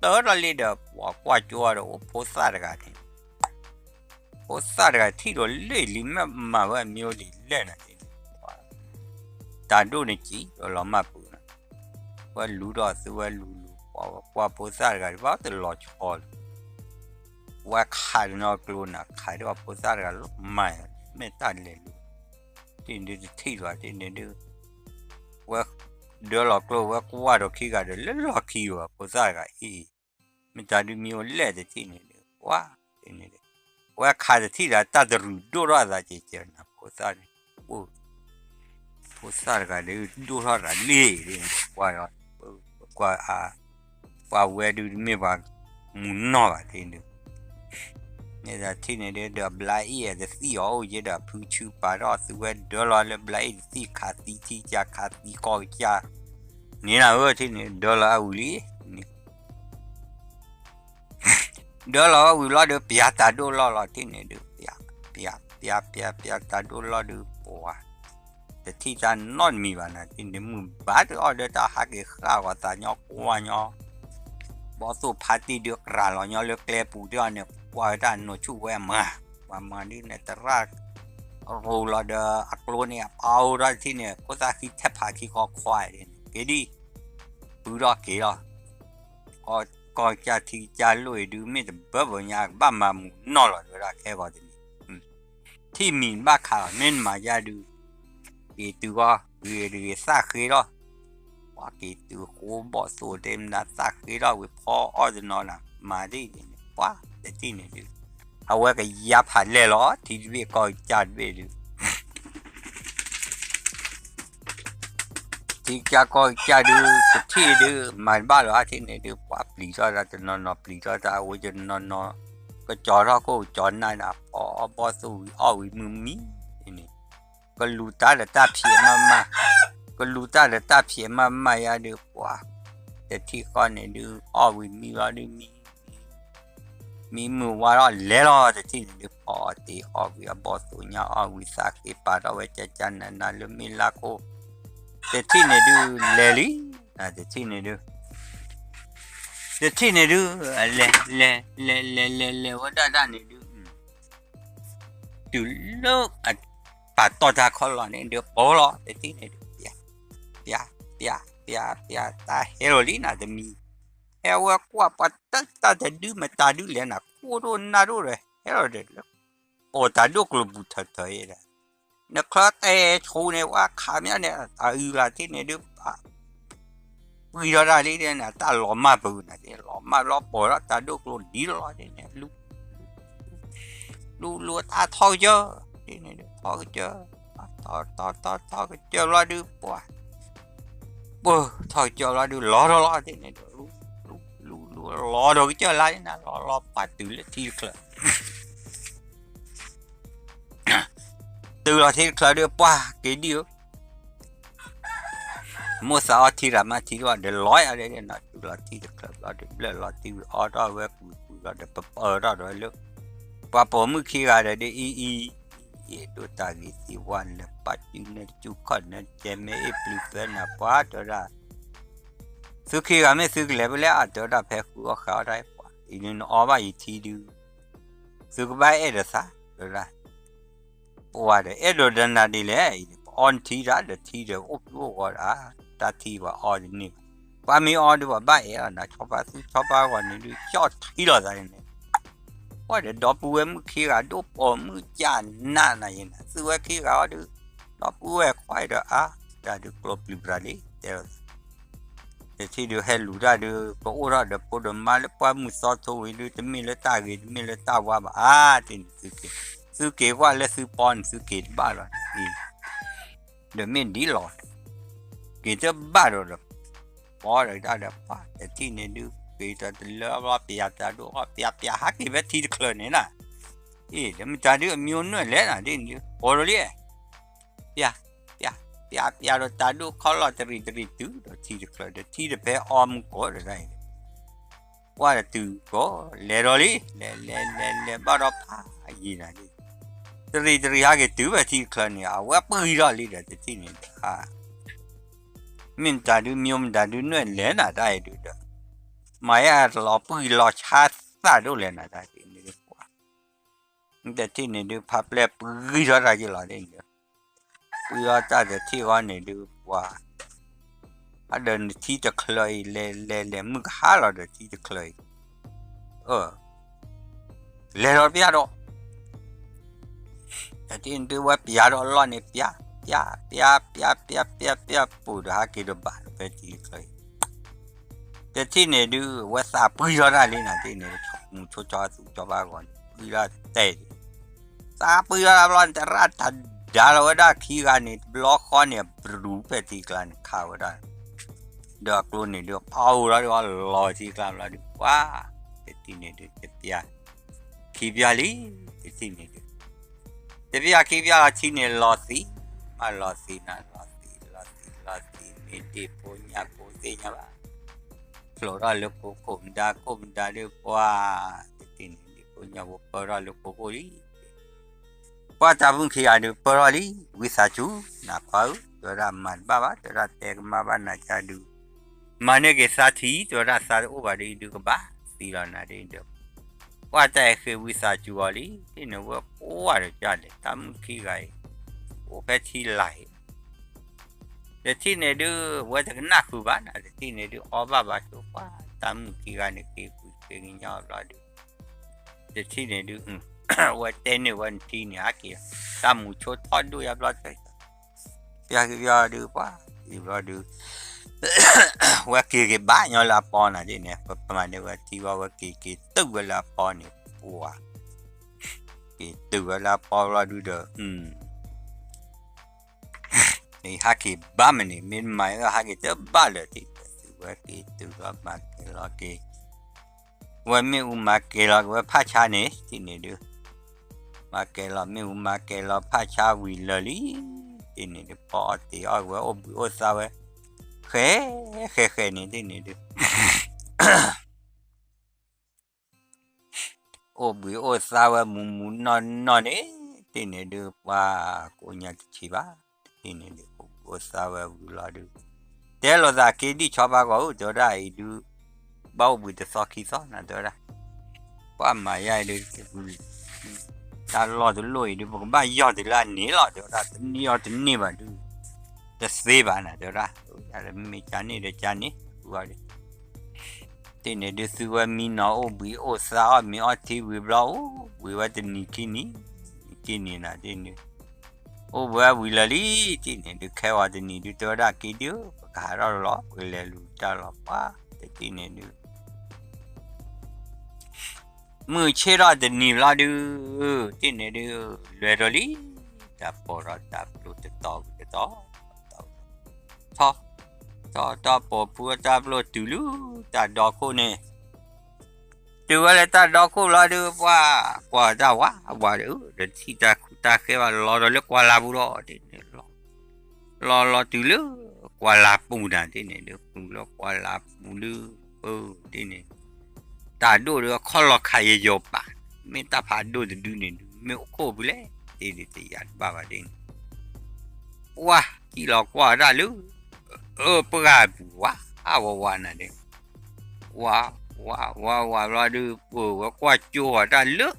တၢၢ်ထီၣ်လံဒီး ပှၤကွၢ်ကၠိဒီး အိၣ်ဖိသၣ်တဂၤန့ၣ် ဖိသၣ်တဂၤထံၣ်ဒီးလၢာ်လံ မ့ၢ်မၤဝဲအမံၤအိၣ်လံလဲၣ်နၤန့ၣ် တၢ်ဒိၣ်န့ၣ်ကံၤဒီးလီၤမၢ်ပူၤန့ၣ် ဝဲလူၤဒီးသုဝဲလူၤလူၤ ပှၤကွၢ်ဖိသၣ်တဂၤဒ်ဘၣ်တလီၤဆီလၢၤ ဝဲခးတနီၤကျိနၤ ခးဒီးဖိသၣ်တဂၤလီၤမၢ် မ့ၢ်တၢ်လဲၤလူၤ တထံၣ်န့ၣ်ဒုး တထံၣ်လီၤတထံၣ်န့ၣ်ဒုး ဝဲဒၢလီၤကျိ ဝဲကွၢ်ဒီးခံဂၤဒီး လၢလီၢ်ခံဘၣ် ဖိသၣ်တဂၤအံၤ မ့ၢ်တၢ်ဒုးမံၤအိၣ်လဲၣ်တထံၣ်န့ၣ်ဒုး ကွၢ်တထံၣ်န့ၣ်ဒုး ဝဲခးတထံၣ်ဒီး တၢ်တရူးဒိၣ်ထီၣ်အသးကဲးကဲးနၤ ဖိသၣ်န့ၣ် ဖိသၣ်တဂၤဒုး ဒိၣ်ထီၣ်သးလံ ကွၢ်ဒီး ကွၢ်အါ ပှၤဝဲဒုးတမ့ၢ်ပှၤမုၢ်နီၢ်ဘၣ်တထံၣ်န့ၣ်ဒုး မ့ၢ်တထံၣ်န့ၣ်ဒုး ဒီးဘျါအ့ၣ်အတသံၣ်အီၤအိၣ်ယဲဒီး ဖုဆူပာ်ထီၣ်သုဝဲဒၢလီၤလၢဘျါအ့ၣ်တသံၣ် ခးသံထံကၢ် ခးသံကီၢ်ကၢ် န့ၣ်နၤဧၢ တထံၣ်န့ၣ် ဒၢလီၤအဝံၤလံ ဒၢလီၤဝဲဝံၤလီၤဒီး ပျးတၢ်ဒိၣ်လီၢ်လီၤ တထံၣ်န့ၣ်ဒုး ပျး ပျး ပျး ပျး ပျးတၢ်ဒိၣ်လီၢ်ဒုး ပှၤ တထံၣ်တၢ်နီတမံၤဘၣ်နၤ တထံၣ်န့ၣ် မုၢ်ဘါတအီၣ်ဒီးတၢ်ဟးက့ၤဃၣ်ဂီၤသးညီကွၢ်ညီ ဘီၣ်သိၣ်ဖါတံၢ်ဒုး ကြၤလီၤညီလၢကျဲပူၤတအီၣ်န့ၣ် ကွၢ်ဝဲတၢ်နီၢ်ဆူၣ်ဝဲမၤ ပှၤမၤဒ်န့ၣ် တရၣ် ရိၤလီၤဒီးအကျိန့ၣ် အပာ်အိၣ်ထီၣ်တထံၣ်န့ၣ် ခိၣ်သၣ်ဃံထဲဖးခံခီခွါန့ၣ် က့ၤဒံ ပုၢ်ထီၣ်က့ၤလီၤ ကီၢ်ကၢ်ထံကၢ်လိၣ်အံၤဒုး မ့ၢ်တဘၢဘၢညါ ကဘၣ်မၤမုၢ်နီၢ်လီၤ တဲဝဲဒၣ်ခဲဂီၤတနံၤ ထံၣ်မံၤဘၣ်ခးလီၤ မ့ၢ်နမၤယါဒုး က့ၤတုၤဂီၢ် ဂ့ၤတဂ့ၤ သၣ်ဃ့ထီၣ် ပှၤက့ၤတုၤဃိဘီၣ်သိၣ်တဲမနုၤ သၣ်ဃ့ထီၣ်ဝံၤဖီအီၣ်တနီၤနၤ မၤဒ်န့ၣ် ပှၤတထံၣ်န့ၣ်ဒုး အဝဲကယါဖးလဲၢ်လီၤ ထံတဘ့ၣ်ကီၢ်ကၢ်တဘ့ၣ်ဒုး ထံကၢ်ကီၢ်ကၢ်ဒုး တထံၣ်ဒုး မၤတဘၣ်လီၤ တထံၣ်န့ၣ်ဒုး ပှၤပျံၤထီၣ်တၢ်တနီၤနီၤ ပျံၤထီၣ်တၢ်အဝဲကနီၤနီၤ ကကၠီထီၣ်ခိၣ်ကၠီနၢ်န့ၣ် ဖီအီၣ်ဘီၣ်သိၣ်ဝံၤအီၣ်ဝံၤမုၢ်မံန့ၣ် ကလူၤတၢ်ဒီးတၢ်ဖျဲးမးမး ကလူၤတၢ်ဒီးတၢ်ဖျဲးမးမးယါဒုး ပှၤ တထံၣ်ဃီန့ၣ်ဒုး အီၣ်ဝံၤမံလီၤဒုးမံ မံမုၢ်ဝါထီၣ်လဲၤလီၤ တထံၣ်န့ၣ်ဒုး ဖီအီၣ်တ့ၢ်အီၣ်ဝံၤအဘီၣ်သိၣ်ညါအီၣ်ဝံၤသးဃ့ပာ်ထီၣ်ဝဲကၠၢ်ကၠၢ်နးနးလၢမ့ၢ်လါခိၣ် တထံၣ်န့ၣ်ဒုး လဲၤလံ တထံၣ်န့ၣ်ဒုး တထံၣ်န့ၣ်ဒုး လဲၤ လဲၤ လဲၤ လဲၤ လဲၤ လဲၤဝဲဒၣ်ဒၣ်န့ၣ်ဒုး တုၤလၢအပာ်တီၢ်တၢ်ခီလီၤန့ၣ်ဒုး ပိာ်လီၤ တထံၣ်န့ၣ်ဒုး ပျး ပျး ပျး ပျး ပျး တၢ်ဟဲလီၤလံနၤတမံၤ ဟဲဝဲကွၢ်ပှၤတၢ်တၢ်တဒုမတၤဒုလဲၣ်နၤ ခိၣ်ဒိၣ်နၢ်ဒိၣ်ဒီး ဟဲလီၤဒီးလၢ ပိာ်တၢ်ဒိၣ်ကျိၤပူၤထၢၣ်ထၢၣ်အံၤဒီး နချၢတဲဆိန့ၣ် ဝဲခးမ့ၢ်န့ၣ် အအုၣ်လီၤတထံၣ်န့ၣ်ဒုး ပှံထီၣ်တၢ်လံန့ၣ် တၢ်လီၤမၢ်ပူၤနၤ လီၤမၢ်ဘျီပိာ်ထီၣ်တၢ်ဒိၣ်ကျိၤဒ်လီၤန့ၣ် လူၤ လူၤလူၤတၢ်ထီၣ်ကစၢၢ် ထံၣ်န့ၣ်ဒုး ထီၣ်ကစၢၢ် ထီၣ်ထီၣ်ထီၣ်ထီၣ်ကစၢၢ်ဘျီဒုး ပှၤ ပှၢ်ထီၣ်ကစၢၢ်ဘျီဒုး လီၤထီၣ်လီၤတထံၣ်န့ၣ်ဒုး လူၤ လူၤ လူၤ လီၤထီၣ်ကစၢၢ်လါန့ၣ် လီၤလီၤပာ်တုၤလၢထံတချၢၣ် တုၤလီၤထံတချၢၣ်ဒုး ပှၢ်က့ၤဒံဧၢ မိၣ်သးအီထံရၤမးထံတဘၣ်ဒီး လီၤယၤဒီး တုၤလီၤထံတချၢၣ်ဘျီဒီး ဘျၢၣ်လီၤထံဝံၤအီထီၣ်ဝဲကွံာ်ကွံာ်လီၤဒီး ပပၢၢ်ထီၣ်ဒီးလၢ ပှၤပိာ်မုၣ်ခံဂၤဒီးဒ်အံၤအံၤ အံၤဒိၣ်တၢ်ဂ့ၤသ့ဝဲလၢ ပာ်စုနဲတစုခီၣ်နဲတကဲ မ့ၢ်အ့ၣ်ပျုၤဖဲနၤပှၤတဲဝဲဒၣ် သုခံဂၤမ့ၢ်သုကလဲၤဖဲလဲၣ် အတဲဝဲဒၣ် ဖဲဃုအီၣ်ဃးအီၣ်တၢ်ပှၤ အံၤဒုးနအီဘၣ်ယံၤထံဒုး သုကဘၣ်အဲၣ်ဒိးသး တဲဝဲဒၣ် ပှၤဒီးအဲၣ်ဒိးဒီးနၤဒ်လဲၣ် အံၤဒုး ပအီနထံဒၣ်ဒီးထံဒီးအိၣ်ကူအိၣ်ဂီၤဒၣ် တၢ်ထံပှၤအီဒ်န့ၣ်ဘၣ် ပှၤမ့ၢ်အီဒုးပှၤဘၣ်အဲၣ်အီၤနၤ ဆီဖါသူဆီဖါဂီၤန့ၣ်ဒုး ကၠီၣ်ထံလီၤသးန့ၣ် ပှၤဒီးဒီပုၢ်ဝဲၢ်မုၣ်ခံဂၤ ဒိၣ်ပိာ်မုၣ်ကၢ်နးနၤယဲနၤ သုဝဲခံဂၤအီၤဒုး ဒီပုၢ်ဝဲၢ်ခွါအံၤဒီးအါ တၢ်ဒုးကျိပျုၤပြၤလံ တဲလီၤသး တထံၣ်ဒုးဟဲလူၤတၢ်ဒုး ကအိၣ်ထီၣ်ဒီးဖိဒီးမါလၢပှၢ်မုၢ်သီထိဝံၤဒုး တမ့ၢ်လၢတၢ်ဂ့ၤ တမ့ၢ်လၢတၢ်ဝါဘၣ် အါ တထံၣ်န့ၣ်သုက့ၤ သုက့ၤကွၢ်လၢသုပီန့ၣ် သုက့ၤတဘၣ်လီၤ အံၤ ဒီးမ့ၢ်ဒ်လီၤ က့ၤတဘၣ်ဒီးဒီး ပီဒီးတၢ်ဒီးပှၤ တထံၣ်န့ၣ်ဒုး က့ၤဒီးတလၢဘျီ ပျးတၢ်ဒိၣ်အီၣ် ပျး ပျး ဟးက့ၤဖဲထံတချၢၣ်န့ၣ်နၤ အံၤ ဒီးမတၤဒုးအမံၤအိၣ်နွဲၣ်လဲၣ်နၤ ဒ်န့ၣ်ဒုး ပိာ်လီၤလံ ပျး ပျး ပျးပျးဒီးတၢ်ဒိၣ်ခီၣ်လီၢ်တရံးတရံးတုၤဒီးထံတချၢဒီးထံတဖဲအီမူကီးဒီးတၢ်အံၤ ကွၢ်ဒီးတုၤကီး လဲၤဒီးလံ လဲၤလဲၤလဲၤလဲၤဘၣ်ဒီးဖးယံာ်နၤလံ တရံးတရံးဟဲက့ၤတုၤဝဲထံတချၢန့ၣ် အဝဲပှံၢ်ထီၣ်လံဒီးတထံၣ်န့ၣ်ဒီး မ့ၢ်မတၤဒု မ့ၢ်မတၤဒုနွဲၣ်လဲၤနၤတၢ်အံၤဒုဒီး မၤယါလီၤပှံၢ်လီၤဆါသၣ်ဒိၣ်လဲၤနၤတၢ်ဒ်န့ၣ်ဒု တထံၣ်န့ၣ်ဒု ဖးပျဲၢ်ပှံၢ်ထီၣ်တၢ်က့ၤလီၤဒ်န့ၣ်ဒု ပှံၢ်ထီၣ်တၢ်တထံၣ်ဃီန့ၣ်ဒု ပှၤ အဒီးနထံတချၢအံၤ လဲၤလဲၤလဲၤ မုၢ်ကဟါလီၤဒီးထံတချၢအံၤ လဲၤထီၣ်ပျၢ်ဒီး တထံၣ်န့ၣ်ဒု ဝဲပျးဒီးအလီၢ်န့ၣ် ပျး ပျး ပျး ပျး ပျး ပျး ပျး ပူၤဒီးဟဲက့ၤဒီးဘၣ်ဒီးဖဲထံတချၢအံၤ တထံၣ်န့ၣ်ဒု ဝဲသးပှံၢ်ထီၣ်တၢ်လံနၤတထံၣ်န့ၣ် မူဆိကၠီသူကၠီဘၣ်ဂီၤန့ၣ် ပှံၢ်ထီၣ်တဲာ်ဒံး သးပှံၢ်ထီၣ်တၢ်ဘျီန့ၣ် တရၣ်တဒါလီၤဝဲဒၣ်ခံဂၤန့ၣ် တဘျီဃီန့ၣ် ဘြူၤဖဲထံကျါန့ၣ် ခးဝဲဒၣ် ဒီးအကျိန့ၣ်ဒု အီၣ်ဝဲလီၤဒု အီၣ်လီၤထံကျါဘျီဒု ပှၤ တထံၣ်န့ၣ်ဒု တပျၢ် ခံပျၢ်လံ တထံၣ်န့ၣ်ဒု တပျၢ်ခံပျၢ်လီၤထံန့ၣ် လီၤသံး မးလီၤသံးနၤ လီၤသံး လီၤသံး လီၤသံး မ့ၢ်ဒ့ၣ်ဖိညၣ်ဖိသ့ၣ်ညါဘၣ် ဖျိးထီၣ်လၢခိခိၣ်မတၤ ခိၣ်မတၤဒု ပှၤ တထံၣ်န့ၣ်ဒု ဖိညၣ်ဖိပၢထီၣ်လၢခိခိၣ်လံ ပှၤတၢ်မုၣ်ခံဂၤဒုးပၢထီၣ်လံ, ဝံသးစူၤ နခွါဧၢ, တဲဝဲဒၣ်မၤတဘၣ်ဘၣ်, တဲဝဲဒၣ်တဲကမၣ်ဘၣ်နၤကဒုး, မၤန့ၢ်က့ၤသးထံ, တဲဝဲဒၣ်သးတအိၣ်ဘၣ်ဒီးအံၤဒုးကဘၣ်သံလီၤနၤဒ်အံၤဒီး, ပှၤတၢ်အဲၣ်ဃ့ဝံသးစူၤအီၤလံ, တန့ၣ်ဝဲကိးဂၤဒီးကလဲၣ်, တၢ်မုၣ်ခံဂၤအံၤ အိၣ်ဖဲထံလာ်အံၤ တထံၣ်န့ၣ်ဒုး ဝဲတကနၣ်ဃုာ်ဘၣ်နၤ, တထံၣ်န့ၣ်ဒုး အီၣ်ဘၣ်ဘၣ်ဆိပှၤ, တၢ်မုၣ်ခံဂၤန့ၣ် က့ၤဃုာ်က့ၤကညီဘျီဒုး, တထံၣ်န့ၣ်ဒုး ဝဲတဲန့ၢ်ဝဲနထံန့ၣ် ဟဲက့ၤ, တၢ်မူဆိထီၣ်ဒိၣ်ယါဘျီတဖၣ်, ပျီက့ၤပျီဒုး ပှၤက့ၤဘျီဒုး ဝဲက့ၤက့ၤဘၣ်ညီလၢအပီနၤဒ်န့ၣ်, ပမၤန့ၢ်ဝဲထံဘျီ ဝဲက့ၤက့ၤတုၤဝဲလၢအပီန့ၣ် ပှၤ က့ၤတုၤဝဲလၢအပီဘျီဒုးဒီး မ့ၢ်ဟဲက့ၤဘၣ်မ့ၢ်န့ၣ် မ့ၢ်မၤအီၤဟဲက့ၤတဘၣ်လၢၤ, ဝဲက့ၤတုၤဘျီမၤကဲၤလီၤက့ၤ, ဝဲမ့ၣ်အူမၤကဲၤလီၤက့ၤဝဲဖးဆါန့ၣ် တထံၣ်န့ၣ်ဒုး, မၤကဲၤလီၤမ့ၣ်အူမၤကဲၤလီၤဖးဆါဝံၤလၢာ်လံ, တထံၣ်န့ၣ်ဒုး ပီအီၣ်တ့ၤအီၣ်က့ၤဝဲ အိၣ်ဘှံးအိၣ်သါဝဲ, ဃဲ, ဃဲဃဲန့ၣ် တထံၣ်န့ၣ်ဒုး အိၣ်ဘှံးအိၣ်သါဝဲမူးမူးနီၢ်နီၢ်န့ၣ်, တထံၣ်န့ၣ်ဒုး ပှၤကိးညါတဆံးဘၣ်, တထံၣ်န့ၣ်ဒုး အိၣ်ဘှံးအိၣ်သါဝဲဝံၤလီၤဒုး, တဲလိာ်သးက့ၤဒံၣ်ဆီဖါဂီၢ်ဧၢ, တဲဝဲဒၣ်အံၤဒုး, ဘၣ်အိၣ်ဘှံးတသီခံသီနၤ တဲဝဲဒၣ်, ပှၤမၤယါအံၤဒုး တၢ်လီၢ်တလီၢ်အံၤဒုး ပကဘၣ်ယီၢ်တုၤလၢအန့ၢ်လီၤ တဲဝဲဒၣ်, တန့ၢ်အီၤတန့ၢ်ဘၣ်ဒုး တသ့ဘၣ်နၤ တဲဝဲဒၣ်, မ့ၢ်ကန့ၢ်ဒီးကန့ၢ်, တထံၣ်န့ၣ်ဒုး သုဝဲမံနီၤအိၣ်ဘှံးအိၣ်သါအီၣ်မ့ၤအီထံဝံၤဘျီ အိၣ်ဘှံးဝဲတနံၤခံနံၤ, ခံနံၤနၤ တထံၣ်န့ၣ်ဒုး, အိၣ်ဘှံးဝံၤလၢာ်လံ, တထံၣ်န့ၣ်ဒုး ခဲဂီၤတနံၤဒုး တဲဝဲဒၣ်က့ၤဒုး ပကဟးထီၣ်လီၤ ပကလဲၤလူၤတၢ်လီၤပှၤ, တထံၣ်န့ၣ်ဒုး မုၢ်ဆ့ၣ်ထီၣ်တနံၤဘျီဒုး, တထံၣ်န့ၣ်ဒုး လဲၤဒီးလံ, တၢ်ပီးထီၣ်တၢ်ပျိတတီၤဝံၤတတီၤ, ထီၣ်, ထီၣ်, ထီၣ်တၢ်ပီးဖုတၢ်ပျိတုၤလၢတၢ်ဒီခိၣ်န့ၣ်, တုၤဝဲလၢတၢ်ဒီခိၣ်ဘျီဒုး ပှၤကွၢ်တၢ်ဝးဝးဒီး တထံၣ်တၢ်ခူတၢ်ဃဲဘၣ် လီၤဒီးလၢကွၢ်လၤပူၤဒီး တထံၣ်န့ၣ် လီၤ, လီၤလီၤတုၤလၢကွၢ်လၤပူၤနၤ တထံၣ်န့ၣ်ဒုး ဃုာ်လၢကွၢ်လၤပူၤဒုး, တထံၣ်န့ၣ် တၢ်ဒိၣ်ဒုးအခီၣ်လီၤခးယယီၤပာ်, မ့ၢ်တၢ်ဖးဒိၣ်တဒုန့ၣ်ဒုး မ့ၢ်အိၣ်ခိၣ်ဖဲလဲၣ် တထံၣ်ဒုးတယာ်တဘၣ်ဘၣ် တထံၣ်န့ၣ် ပှၤကံၣ်လီၤကွၢ်တၢ်လၢ အပှၢ်ပူၤဝးဝးဝးနၤဒုး, ဝး, ဝးဝးဝးဘျီဒုး ပဝဲကွၢ်ကၠိအီၤတၢ်လၢ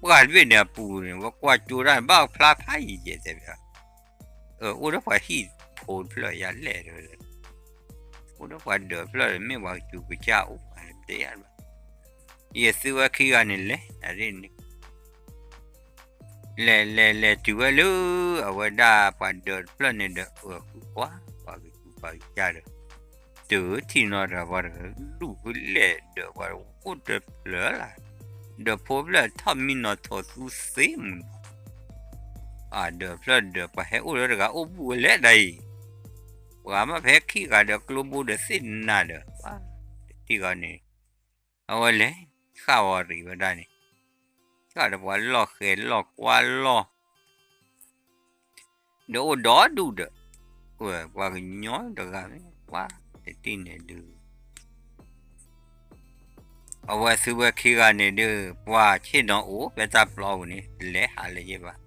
ပှၢ်တဘ့ၣ်န့ၣ်အပူၤန့ၣ် ဝဲကွၢ်ကၠိတၢ်န့ၣ် ဘၣ်ဖျါဖးယံာ်ယဲၢ်တဲဘၣ်, အိၣ်ဒီးပှၤဟံၣ်ဖိတဖျၢၣ်ယၤလဲၣ်တဲဝဲ, အိၣ်ဒီးပှၤဒၢးဖျၢၣ်မ့ၢ်ပှၤကစူၤကစၢ်အိၣ်တဲယၤဘၣ်, ယသုဝဲခံဂၤန့ၣ်လဲၤနၤဒ်န့ၣ် လဲၤလဲၤလဲၤတုၤဝဲလၢ အဝဲဒၣ်ပှၤဒၢးတဖျၢၣ်န့ၣ်ဒီး အၢ ဃုကွၢ် ပှၤကစူၤပှၤကစၢ်ဒီး တုၤထံၣ်နီတဂၤပှၤတဂၤ လူၢ်ဖုလဲၣ်ဒၢးပှၤအိၣ်တဖျၢၣ်လၢ်, ဒၢးဖိဖျၢၣ်ထီၣ်မံနီၤထိးသူသ့မုၢ်နီၤ, အဒၢးဖျၢၣ်ဒၢးပှၤဟဲအိၣ်လၢတဂၤအိၣ်ဘူးဝဲလဲၣ်ဒၣ်အံၤ, ပှၤမ့ၢ်ဖဲခံဂၤဒီးကျိဘိဒီးသ့ၣ်နၤဒီး ပှၤတထံၣ်ဂီၤန့ၣ် အဝဲလဲၤ ဃၣ်ဝီၤရံးဝဲဒၣ်န့ၣ်, ဃၣ်ဒီးပှၤလီၢ်ဃဲၤလီၢ်ကွၢ်လီၢ် ဒီးအိၣ်ဒီဒူၣ်ဒီး, ဝဲပှၤကညီတဂၤမ့ၢ် ပှၤတထံၣ်န့ၣ်ဒုး အဝဲသုဝဲခံဂၤန့ၣ်ဒုး ပှၤဆ့ၣ်နီၤအိၣ်ဖဲတၢ်ပျီပူၤန့ၣ် တလဲၤဟးလၢၤဘၣ်.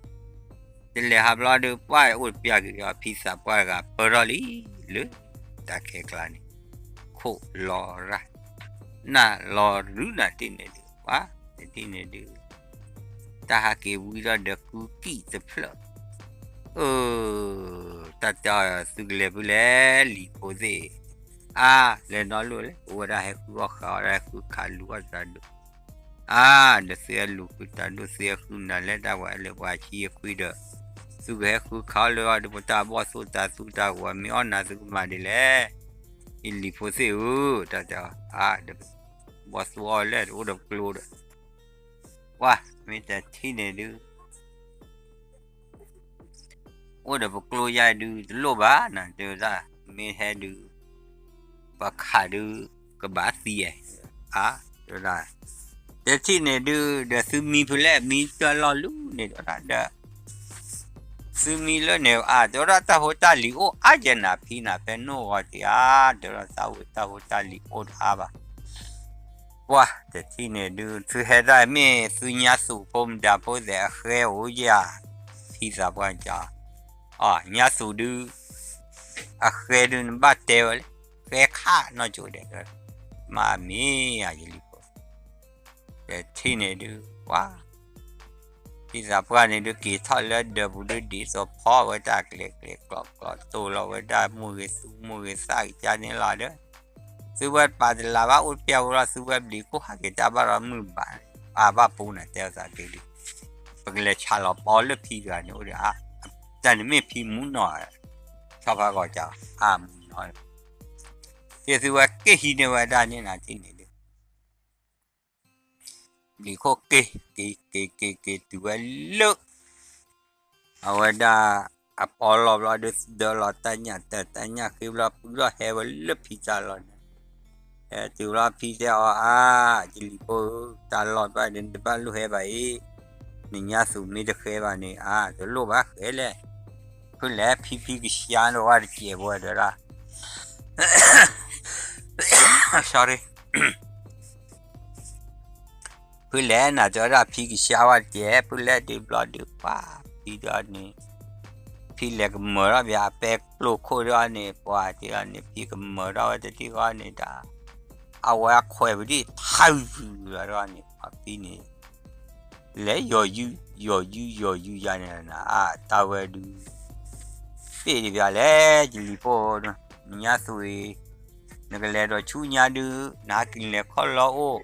တလဲၤဟးဘျီဒုး ပှၤအိၣ်ပျဲက့ၤအီၤ ဖံသးပှၢ်တဂၤပၢထီၣ်လံ လၢတၢ်ခဲကျါန့ၣ် ခိၣ်လီၤရၢ် နၢ်လီၤရူနၤတထံၣ်န့ၣ်ဒုး ပှၤတထံၣ်န့ၣ်ဒုး တၢ်ဟးက့ၤဝံၤဒီးဒီးကူကံၣ်တဖျၢၣ် အၢ တၢ်တဲအီၤ သုကလဲၤဖဲလဲၣ် လံၤဖိသ့ၣ်, အါ လဲၤနီတလီၢ်လဲၣ် အိၣ်ဝဲဒၣ်ဟဲဃုအီၣ်ဃုအီဒၣ် ဟဲဃုခးလူၤအီၣ်တၢ်ဒိၣ်, အါ ဒီးသုဟဲလူၤဃုတၢ်ဒိၣ် သုဟဲဃုနၤလဲၣ် တၢ်ဝဲလၢပှၤဆံးအခွံဒီး သုကဟဲဃုခးအီၣ်လၢအီၤဒီး ပတၢ်ဘီၣ်သိၣ်တၢ်သူတၢ်ဂီၤ မ့ၢ်အီၣ်နၤသုကမၤဒ်လဲၣ်, ယလံၤဖိသ့ၣ်ဧၢ, တၢ်တဲအီၤ အါ ဒီး ဘီၣ်သိၣ်အီၣ်လဲၣ် တအိၣ်ဒီးပကျိဒီး ပှၤမ့ၢ်တထံၣ်န့ၣ်ဒုး အိၣ်ဒီးပကျိယါဒုး တလိၣ်ဘၣ်နၤ တဲဝဲဒၣ်, မ့ၢ်ဟဲဒုး ပှၤခးဒုး ကဘၣ်သံ, အါ တဲဝဲဒၣ်, တထံၣ်န့ၣ်ဒုး ဒီးသုမံဖဲလဲၣ် မံတၢ်လီၢ်လူၤန့ၣ် တဲဝဲဒၣ်ဒီး သုမံလၢန့ၣ် အါ တဲဝဲဒၣ် တၢ်ဖိတၢ်လံၤအိၣ်အါယဲၢ်နၤ ဖံနၤဖဲနိၣ်ဂီၤတံၢ်ဧါ, တဲဝဲဒၣ်သးဝံၣ်တၢ်ဖိတၢ်လံၤအိၣ်တအါဘၣ် ပှၤတထံၣ်န့ၣ်ဒုး သုဟဲဒၣ်မ့ၢ်သုညါသူၣ်ဖိမတၤဖိသ့ၣ်အဃဲအိၣ်ယၤ, ဖံသးပှၢ်က, အညါသူၣ်ဒုး, အဃဲဒုးနဘၣ်တဲဝဲလၢ, ဃဲခးနီၢ်ကၠိဒဲး, မ့ၢ်မ့ၢ်ယၤယလံၤဖိ, တထံၣ်န့ၣ်ဒုး ပှၤ ဖံသးပှၢ်န့ၣ်ဒုး က့ၤထီၣ်လၢဒၢးပူၤဒုး ဒ်သိးဖီဝဲတၢ်ကျဲၤကျဲၤကျီကျီ တိၢ်လီၤဝဲဒၣ်မိၢ်ဂ့ၤသူမိၢ်ဂ့ၤသၣ်ကစၢ်န့ၣ်လီၤဒီး, သုဝဲပာ်တလးဘၣ်အိၣ်တပျဲၢ်ဝဲလီၤ သုဝဲဘျံးခိၣ်ဟးက့ၤတၢ်ဘၣ်ဒီးမုၢ်ဘၣ်, အဘၣ်ပူၤန့ၣ်တဲအသးက့ၤဒုး, ပကလဲၤဆးလီၤပီလၢဖံတဂၤန့ၣ်အိၣ်ဒီး, တၢ်န့ၣ်မ့ၢ်ဖံမူနီၤ, ဆီဖါဂီၤက, အမူနီၤ, က့ၤသုဝဲက့ၤဟံးန့ၢ်ဝဲဒၣ်န့ၣ်နၤထံၣ်န့ၣ်ဒုး ဘျံးခိၣ်က့ၤ, က့ၤက့ၤက့ၤက့ၤတုၤဝဲလၢ အဝဲဒၣ် အပီလီၢ်ဘျီဒုး ဒၢလီၤတၢ်ညၣ်တၢ်ညၣ်ဃ့ဘျီပုၢ်ထီၣ်ဟဲဝဲလၢဖံတၢ်လီၢ်န့ၣ်, ဟဲတုၤဘျီဖံတဲအီၤအါ, ယလံၤဖိဧၢ, တၢ်လီၢ်ဘၣ်ဒီးနတဘၣ်လိၣ်ဟဲဘၣ်အံၤ, နညါသူၣ်မ့ၢ်တဃဲဘၣ်န့ၣ် အါ တလိၣ်ဘၣ်ဃဲလဲၣ်, ဖုလဲၣ်ဖံဖံကဆှါန့ၣ်ဝဲတစဲးဘၣ်တဲဝဲဒၣ် sorry ဖုလဲၣ်နၤတဲဝဲဒၣ်ဖံကဆှါဝဲတစဲး ဖုလဲၣ်ဒုးဘျီဒုးပှၤ ဖံဒီးန့ၣ်, ဖံလဲၤကမၢၢ်ထီၣ်ဘၣ်အပဲကျိၣ်ခိၣ်ဒီးန့ၣ် ပှၤတဲအီၤန့ၣ် ဖံကမၢၢ်ထီၣ်ဝဲတထံၣ်ဃီန့ၣ်ဒီး, အဝဲအခွဲးပဒံၣ်ထါဂုၤလီၤဒီးန့ၣ် ပှၤဖံန့ၣ် လဲၤယီၤယုၢ် ယီၤယုၢ်ယီၤယုၢ်ယၤန့ၣ် အတၢ်ဝဲဒုး ပ့ၢ်တပျၢ်လဲၣ် ယလံၤဖိဧၢ, နညါသူၣ်အံၤ နကလဲၤဒီးဆူညါဒုး နဟးက့ၤလဲၤခီၣ်လီၤအိၣ်,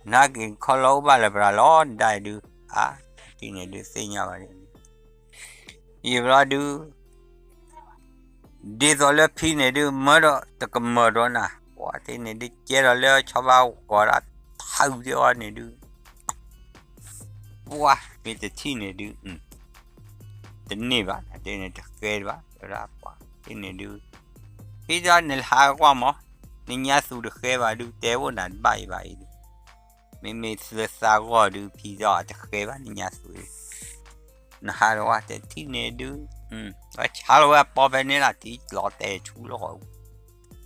နဟးက့ၤခီၣ်လီၤအိၣ်ဘၣ်လၢၤပှၤလီၤ နဒၣ်အံၤဒုး, အါ တထံၣ်န့ၣ်ဒုးသ့ၣ်ညါဘၣ်န့ၣ်, ယံာ်ဘျီဒုး ဒ်သိးလၢဖံန့ၣ်ဒုး မၢဒီးတကမၢၢ်ဒီးနၤ ပှၤတထံၣ်န့ၣ်ဒုး ကဲထီၣ်လၢဆီဘၣ်ဂီၤဒၣ် ထါဂုၤဒဲးအီၤန့ၣ်ဒုး ပှၤမ့ၢ်တထံၣ်န့ၣ်ဒုး တန့ၢ်ဘၣ် တန့ၢ်တဃဲဘၣ် တဲဝဲဒၣ်ပှၤတထံၣ်န့ၣ်ဒုး ဖံတဲနဟးကွၢ်မး နညါသူၣ်တဃဲဘၣ်ဒုး တဲအိၣ်နၤတဘၣ်အံၤဘၣ်အံၤဒုး မ့မ့ၢ်သၢသးဂီၢ်ဒုး ဖံတဲအီၤတဃဲဘၣ် နညါသူၣ်အံၤ နဟးဒီးဝဲတထံၣ်န့ၣ်ဒုး ဝဲဆါလီၤဝဲအပီဖဲန့ၣ်လီၤ ထံလီၤတဲာ်ဆူလီၤဃီ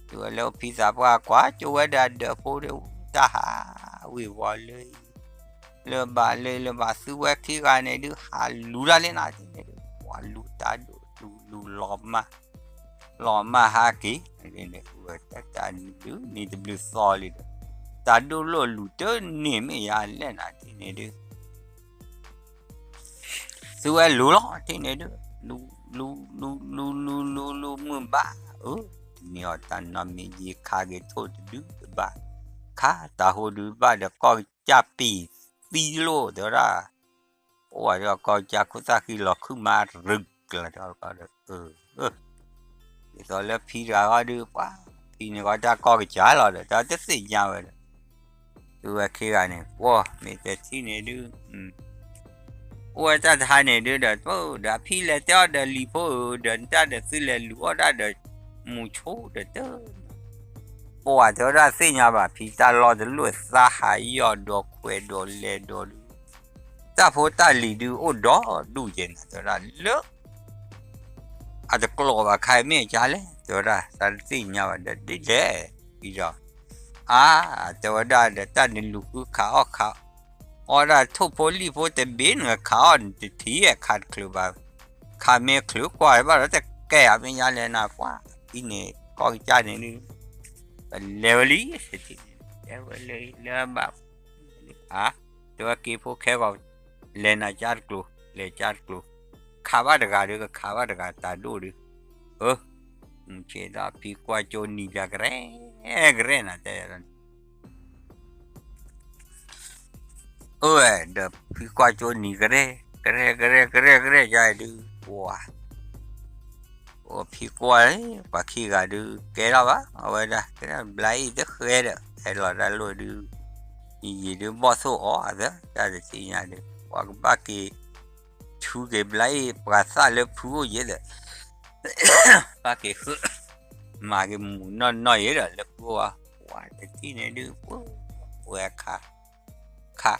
တုၤဝဲလၢဖံသးပှၢ်ကွၢ်ကၠိဝဲဒီးအဒၢးဖိဒီး တၢ်ဟးဝ့ၤဝီၤလၢ လၢဘၣ်လၢလၢဘၣ်သုဝဲခံဂၤန့ၣ်ဒုး ဟးလူၤတၢ်လၢနၤန့ၣ်ဒုး ပှၤလူၤတၢ်ဒိၣ်လူၤလူၤလီၤမၢ် လီၤမၢ်ဟးက့ၤ ဝဲတၢ်တၢ်ဒုးန့ၣ်တဘျုးသီလံဒီး တၢ်ဒိၣ်လိာ်လူၤတန့ၢ်မ့ၢ်ယၤလဲၣ်နၤထံၣ်န့ၣ်ဒုး သုဝဲလူၤလီၤထံၣ်န့ၣ်ဒုး လူၤ လူၤ လူၤ လူၤ လူၤ လူၤ မုၢ်ဘၣ် အၢ တမ့ၢ်အီၤတၢ်နီတမံၤယံၤခးက့ၤထိၣ်တဒုတဘၣ် ခးတၢ်ဟိဒုးဘၣ်ဒီးကီၢ်ကစၢ်ပံၤသံလိာ်တဲဝဲဒၣ် အိၣ်ဝဲဒီးကီၢ်ကစၢ်ခိၣ်သၣ်ဃံလီၤခုၣ်မးရူၤကျၢၤဒီးကီၢ်ဒီး အၢ ဒ်သိးလၢဖံတဂၤဃီဒုး ပှၤ ဖံန့ၣ်ဃီတၢ်ကီၢ်ကစၢ်လီၤဒီး တၢ်တသ့ၣ်ညါဝဲဒီး သုဝဲခံဂၤန့ၣ် ပှၤမ့ၢ်တထံၣ်န့ၣ်ဒုး အိၣ်ဝဲတၢ်တဟါန့ၣ်ဒုးဒီး ဒီးအဖံလဲၤတဲအီၤဒီးလံၤဖိဧၢ ဒီးနတၢ်ဒီးသုလဲၤလူၤအီၣ်တၢ်ဒီး မူဆိဒီးတၢ် ပှၤတဲဝဲဒၣ်သ့ၣ်ညါဘၣ် ဖံတၢ်လီၢ်တလိၣ်သးဟးယီၢ်ဒီးခွဲးဒီးလဲၤဒီးဒုး တၢ်ဖိတၢ်လံၤဒုးအိၣ်ဒီးဒူၣ်ယဲၢ်နၤတဲဝဲဒၣ်လၢ အတကျိးဘၣ်ခါအံၤမ့ၢ်အကါလဲၣ် တဲဝဲဒၣ် သးတသ့ၣ်ညါဘၣ်ဒီးဒ်လဲၣ်, ဒီး အါ တဲဝဲဒၣ်ဒီးတၢ်နလူၤဃုခးအီၣ်ခး အီၣ်ဒၣ်ထိၣ်ဖိလံၣ်ဖိတဘ့ၣ်နခးအီၣ်နတထံၣ်ခးတချုးဘၣ်, ခးမ့ၢ်ချုးကွၢ်ဘၣ်ဒီးတကဲအမ့ၢ်ညါလဲၣ်နၤ ပှၤဖံန့ၣ်ကီၢ်ကစၢ်န့ၣ်ဒုး ပလဲၤဝဲလံ တထံၣ်န့ၣ် တဲဝဲလၢလၢဘၣ် အါ တဲဝဲက့ၤဖိခဲဂီၤ လဲၤနၤကၢ်တကျိၤ လဲၤကၢ်တကျိၤ ခးဘၣ်တဂၤဒီး ကခးဘၣ်တဂၤတၢ်ဒိၣ်ဒီး အၢ ဆ့ဒီးဖံကွၢ်ကၠိနံၤဘျးကရဲ ကရဲနၤတဲ အၢဒီးဖံကွၢ်ကၠိနံၤကရဲ ကရဲကရဲကရဲကရဲယါဒုး ပှၤ ဖံကွၢ် ပှၤခံဂၤဒုး ကဲထီၣ်ဘၣ် အဝဲဒၣ် ကဲထီၣ်ဘျါအံၤတဃဲဒီး ဟဲလီၤတၢ်လိၣ်ဒုး ယံာ်ယံာ်ဒုး ဘီၣ်သိၣ်အီၤအသး တၢ်တသ့ၣ်ညါဒုး ပှၤကဘၣ်က့ၤ ဆူက့ၤဘျါအံၤ ပှၤသၣ်လၢဖုအိၣ်ယဲဒီး ဘၣ်က့ၤဃု မၤက့ၤမူၤနီၢ်နီၢ်ယဲဒီး လၢဖုအိၣ်ဘၣ် ပှၤတထံၣ်န့ၣ်ဒုး ပဝဲခါ ခါ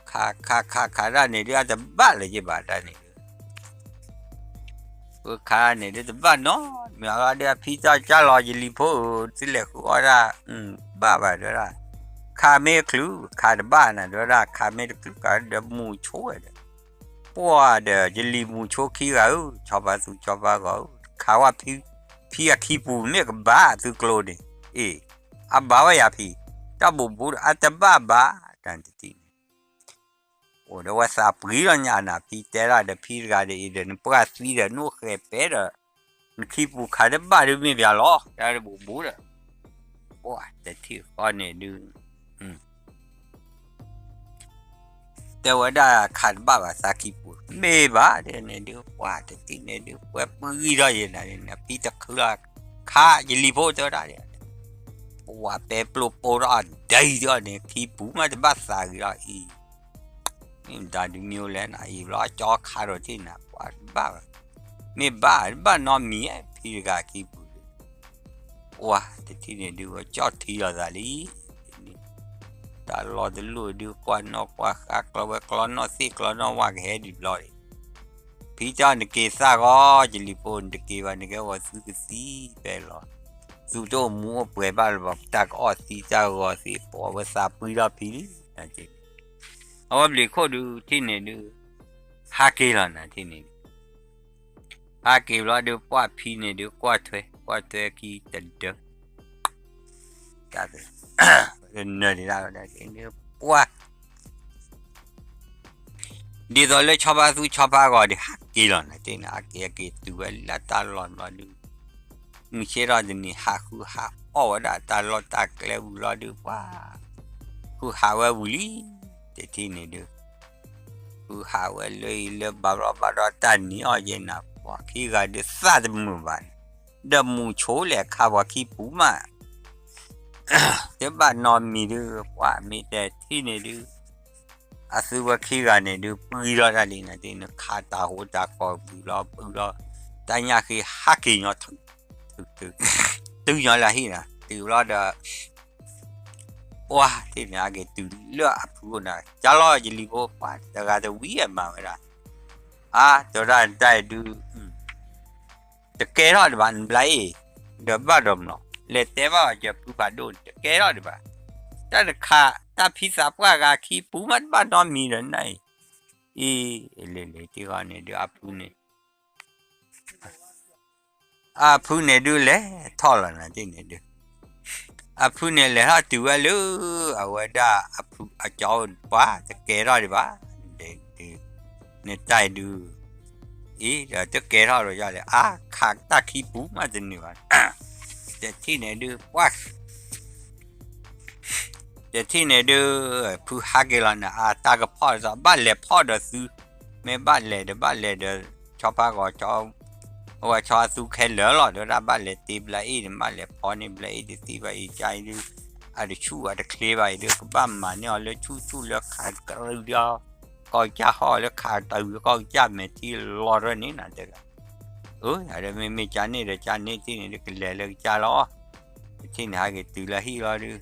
ခါခါခါခါတၢ်န့ၣ်ဒုး အတဘၣ်လၢၤက့ၤဘၣ်တၢ်န့ၣ်ဒုး ပခါန့ၣ်ဒုးတဘၣ်နီတမံၤလီၤဒီး အဖံတၢ်ကၢ်လီၤ ယလံၤဖိဧၢ သုလဲၤဃုအီၣ်တၢ် ဘၣ်ဘၣ်တဲဝဲဒၣ် ခါမ့ၢ်ချုး ခါတဘၣ်နၤတဲဝဲဒၣ် ခါမ့ၢ်တချုးကဒီးမူၤဆိဝဲဒီး ပှၤဒီး ယလံၤမူၤဆိခံဂၤဧၢ ဆီဖါသူဆီဖါဂီၤဧၢ ခးဝဲဖံ ဖံအခံပူၤမ့ၢ်ကဘၣ်သုကျိၤန့ၣ် အ့ၣ် အဘၣ်ဝဲယၤဖံ တၢ်ဘူးဘူးဒီး အတဘၣ်ဘၣ် တၢ်တထံၣ်န့ၣ် အိၣ်ဒီးဝဲသးပှံၤလီၤညါနၤ ဖံတဲဒၣ်ဒီးဖံတဂၤဒီးအံၤဒီး နပှၢ်သံဒီး နအိၣ်ဃဲၤပဲဒီး နခံပူၤခးတဘၣ်ဒုးမ့ၢ်ပျၢ်လီၤ တၢ်တဘူးဘူးဒီး ပှၤတထံၣ်ဃီန့ၣ်ဒုး တဲဝဲဒၣ်ခးတဘၣ်ဘၣ်သးခံပူၤ မ့ၢ်ဘၣ်ဒ်န့ၣ်ဒုး ပှၤတထံၣ်န့ၣ်ဒုး ပှၤပှံၤထီၣ်ယဲနၤန့ၣ် ဖံတချုးလီၤ ခးယလံၤဖိတဲဝဲဒၣ် ပှၤပဲပျိၢ်ပိၢ်ထီၣ်အဒံးထီၣ်န့ၣ် ခံပူၤမးတဘၣ်သးဂ့ၤလီၤအံၤ မ့ၢ်မတၤဒုးမ့ၢ်အိၣ်လဲၣ်နၤ အံၤဘျီကၠီခးဒီးထံၣ်နၤ ပှၤတဘၣ်ဘၣ် မ့ၢ်ဘၣ်တဘၣ်နီတမံၤ ဖံတဂၤခံပူၤဒုး ပှၤတထံၣ်န့ၣ်ဒုး ကၠီၣ်ထံလီၤသးလံ တၢ်လီၢ်တလိၣ်ဒုး ကွၢ်နီၣ်ကွၢ်ဃါ ကျီဝဲကျီနီၣ်သ့ၣ်ကျီနီၣ်ဝၣ်ကဟဲဒံးဘျီဒံး ဖံတဲအီၤ နက့ၤသၣ်ဂီၤ ယလံၤဖိ နတက့ၤဘၣ် နကဲဝဲသုကသံဖဲလီၤ သုတအိၣ်မူအိၣ်ပှဲၤဘၣ်လၢၤဘၣ် တၢ်ကအီၣ်သံတၢ်ဂီၤသံ ပှၤဝဲသးပှံၤထီၣ်ဖံလံ အဝဲဘျံးခိၣ်ဒုး ထံၣ်န့ၣ်ဒုး ဟးက့ၤလီၤနၤ ထံၣ်န့ၣ်ဒုး ဟးက့ၤဘျီဒုး ပှၢ်ဖံန့ၣ်ဒုး ကွၢ်ထွဲ ကွၢ်ထွဲခံတဒၢ တၢ် နၢၤဒံးဒၣ်ဝဲဒၣ် ပှၢ် ဒ်သိးလၢဆီဖါသူဆီဖါဂီၤဒီး ဟးက့ၤလီၤနၤ တ့ၢ်န့ၣ် ဟးက့ၤဟးက့ၤတုၤဝဲလၢတၢ်လီၢ်ဘျီဒုး မုၢ်ဆ့ၣ်ထီၣ်တနံၤ ဟးဃုဟးအီၣ်ဝဲဒၣ်တၢ်လီၢ်တၢ်ကျဲဝံၤလီၤဒုး ပှၢ် ဃုဟးဝဲဝံၤလံ တထံၣ်န့ၣ်ဒုး ဃုဟးဝဲလၢအံၤလၢဘၣ်ဘျီဘၣ်ဒီးတၢ်နံၤအီၣ်ယဲနၤ ပှၤခံဂၤဒုးသၣ်တမုာ်ဘၣ်န့ၣ် ဒီးမူၤဆိလဲၣ်ခါပှၤခံပူၤမး တဘၣ်နီတမံၤဒုး ပှၤမ့ၢ်တထံၣ်န့ၣ်ဒုး အသုဝဲခံဂၤန့ၣ်ဒုး ပှံၤလီၤတၢ်လံနၤ တ့ၢ်န့ၣ် ခးတၢ်ဟိတၢ်ဃီၤပှံၤလီၤ ပှံၤလီၤ တၢ်ညၣ်ဃ့ဟးက့ၤညီ တုၤညီလၢဟံၣ်နၤ တုၤဘျီဒီး ပှၢ် တ့ၢ်န့ၣ် ဟးက့ၤတုၤလၢအဖုအိၣ်နၤ ကၢ်လီၤယလံၤဖိ ပှၢ် တဂၤတဝံၤအမၤဝဲဒၣ် အါ တဲဝဲဒၣ်တၢ်အံၤဒုး တကဲထီၣ်ဒံးဘၣ် နဘျါအ့ၣ် ဒီးဘၣ်ဒီးမးလီၤ လဲၤတဲဘၣ်အီၤယဖုဖးဒိၣ်န့ၣ် တကဲထီၣ်ဒံးဘၣ် တၢ်တခး တၢ်ဖံသးပှၢ်ဂၤခံပူၤမးတဘၣ်နီတမံၤဒီးနၤအံၤ အံၤ လဲၤလဲၤတ့ၢ်ဃီန့ၣ်ဒုးအဖုန့ၣ် အဖုန့ၣ်ဒုးလဲၤထီၣ်လီၤနၤတ့ၢ်န့ၣ်ဒုး အဖုန့ၣ်လဲၤထီၣ်တုၤဝဲလၢ အဝဲဒၣ်အဖုအကၠီအိၣ်ပှၢ် တကဲထီၣ်ဒံးဘၣ် နတၢ်အံၤဒုး အံၤဒီးတကဲထီၣ်ဒီးယလဲၣ် အါ ခးတၢ်ခံပူၤမးတနုာ်ဘၣ် တထံၣ်န့ၣ်ဒုး ပှၢ် တထံၣ်န့ၣ်ဒုး ဖုဟးက့ၤလီၤနၤ အတၢ်ကဖီၣ်ဒ်သိး ဘၣ်လဲၤဖီၣ်ဒီးသု မ့ၢ်ဘၣ်လဲၤဒီးဘၣ်လဲၤဒီး ဆီဖါဂီၤ အဝဲဆီအသူခဲလၢာ်လီၤ တဲဝဲဒၣ်ဘၣ်လဲၤတ့ဘျါအ့ၣ်န့ၣ် ဘၣ်လဲၤဖီန့ၢ်ဘျါအ့ၣ်တသံဘၣ်အံၤ ကၢ်အံၤဒုး အတဆူၣ်အတချ့ဘၣ်အံၤဒုး ကဘၣ်မၤန့ၢ်အီၤလၢဆူၣ်ဆူၣ်လၢခးကရၢဒီး ကီၢ်ကၢ်ဟီၣ်လၢခးတၢ်ဝံၤကီၢ်ကၢ်မဲာ်ထံလီၤရၢန့ၣ်နတဲ အၢ ယၤဒီးမ့မ့ၢ်ကၢ်န့ၣ်ဒီးကၢ်န့ၣ်တထံၣ်န့ၣ်ဒုး ကလဲၤလၢကစၢ်လီၤ တထံၣ်န့ၣ်ဟးက့ၤတုၤလၢဟံၣ်လီၤဒုး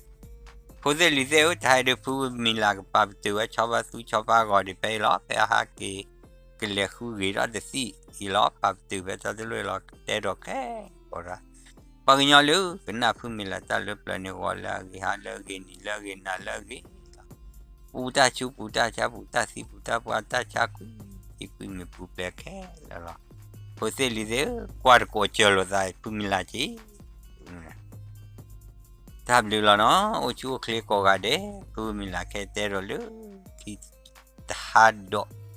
ဖိသ့ၣ်လံၤသ့ၣ်ဧၢ တဟဲဒုးဖုမံၤလၢကပာ်ပတုာ်ဝဲဆီဖါသူဆီဖါဂီၤဒံးဖဲအံၤလီၤ ဖဲအဟးက့ၤ ကလဲၤဃုဂ့ၤထီၣ်တသံၣ် အံၤလီၤ ပာ်ပတုာ်ဖဲတၢ်တလိၣ်အံၤလီၤ တဲဒီးခဲကိးရၤ ပှၤကညီလၢကနၣ်ဖုမံၤလၢ်တၢ်လၢပျၢၤန့ၣ် ဂီၤလၢအဂ့ၤ ဟါလၢအဂ့ၤ နံၤလၢအဂ့ၤ နၤလၢအဂ့ၤလီၤ. ပူၤတၢ်ဆူး ပူၤတၢ်ဆါ ပူၤတၢ်သံ ပူၤတၢ်ပှၢ် တၢ်ဆါကွံာ် သံကွံာ်မ့ၢ်ပူၤဖျဲးခဲလၢာ်လီၤ. ဖိသ့ၣ်လံၤသ့ၣ်ဧၢ ကွၢ်တကိးစၢၤလိာ်သး ဖုမံၤလၢ်က့ၤ တၢ်ဘျုးလီၤနီၤ အိၣ်ဆူၣ်အိၣ်ချ့ကိးဂၤဒဲး ဖုမံၤလၢ်ခဲတဲဒီးလၢ ခံတဟါဒီး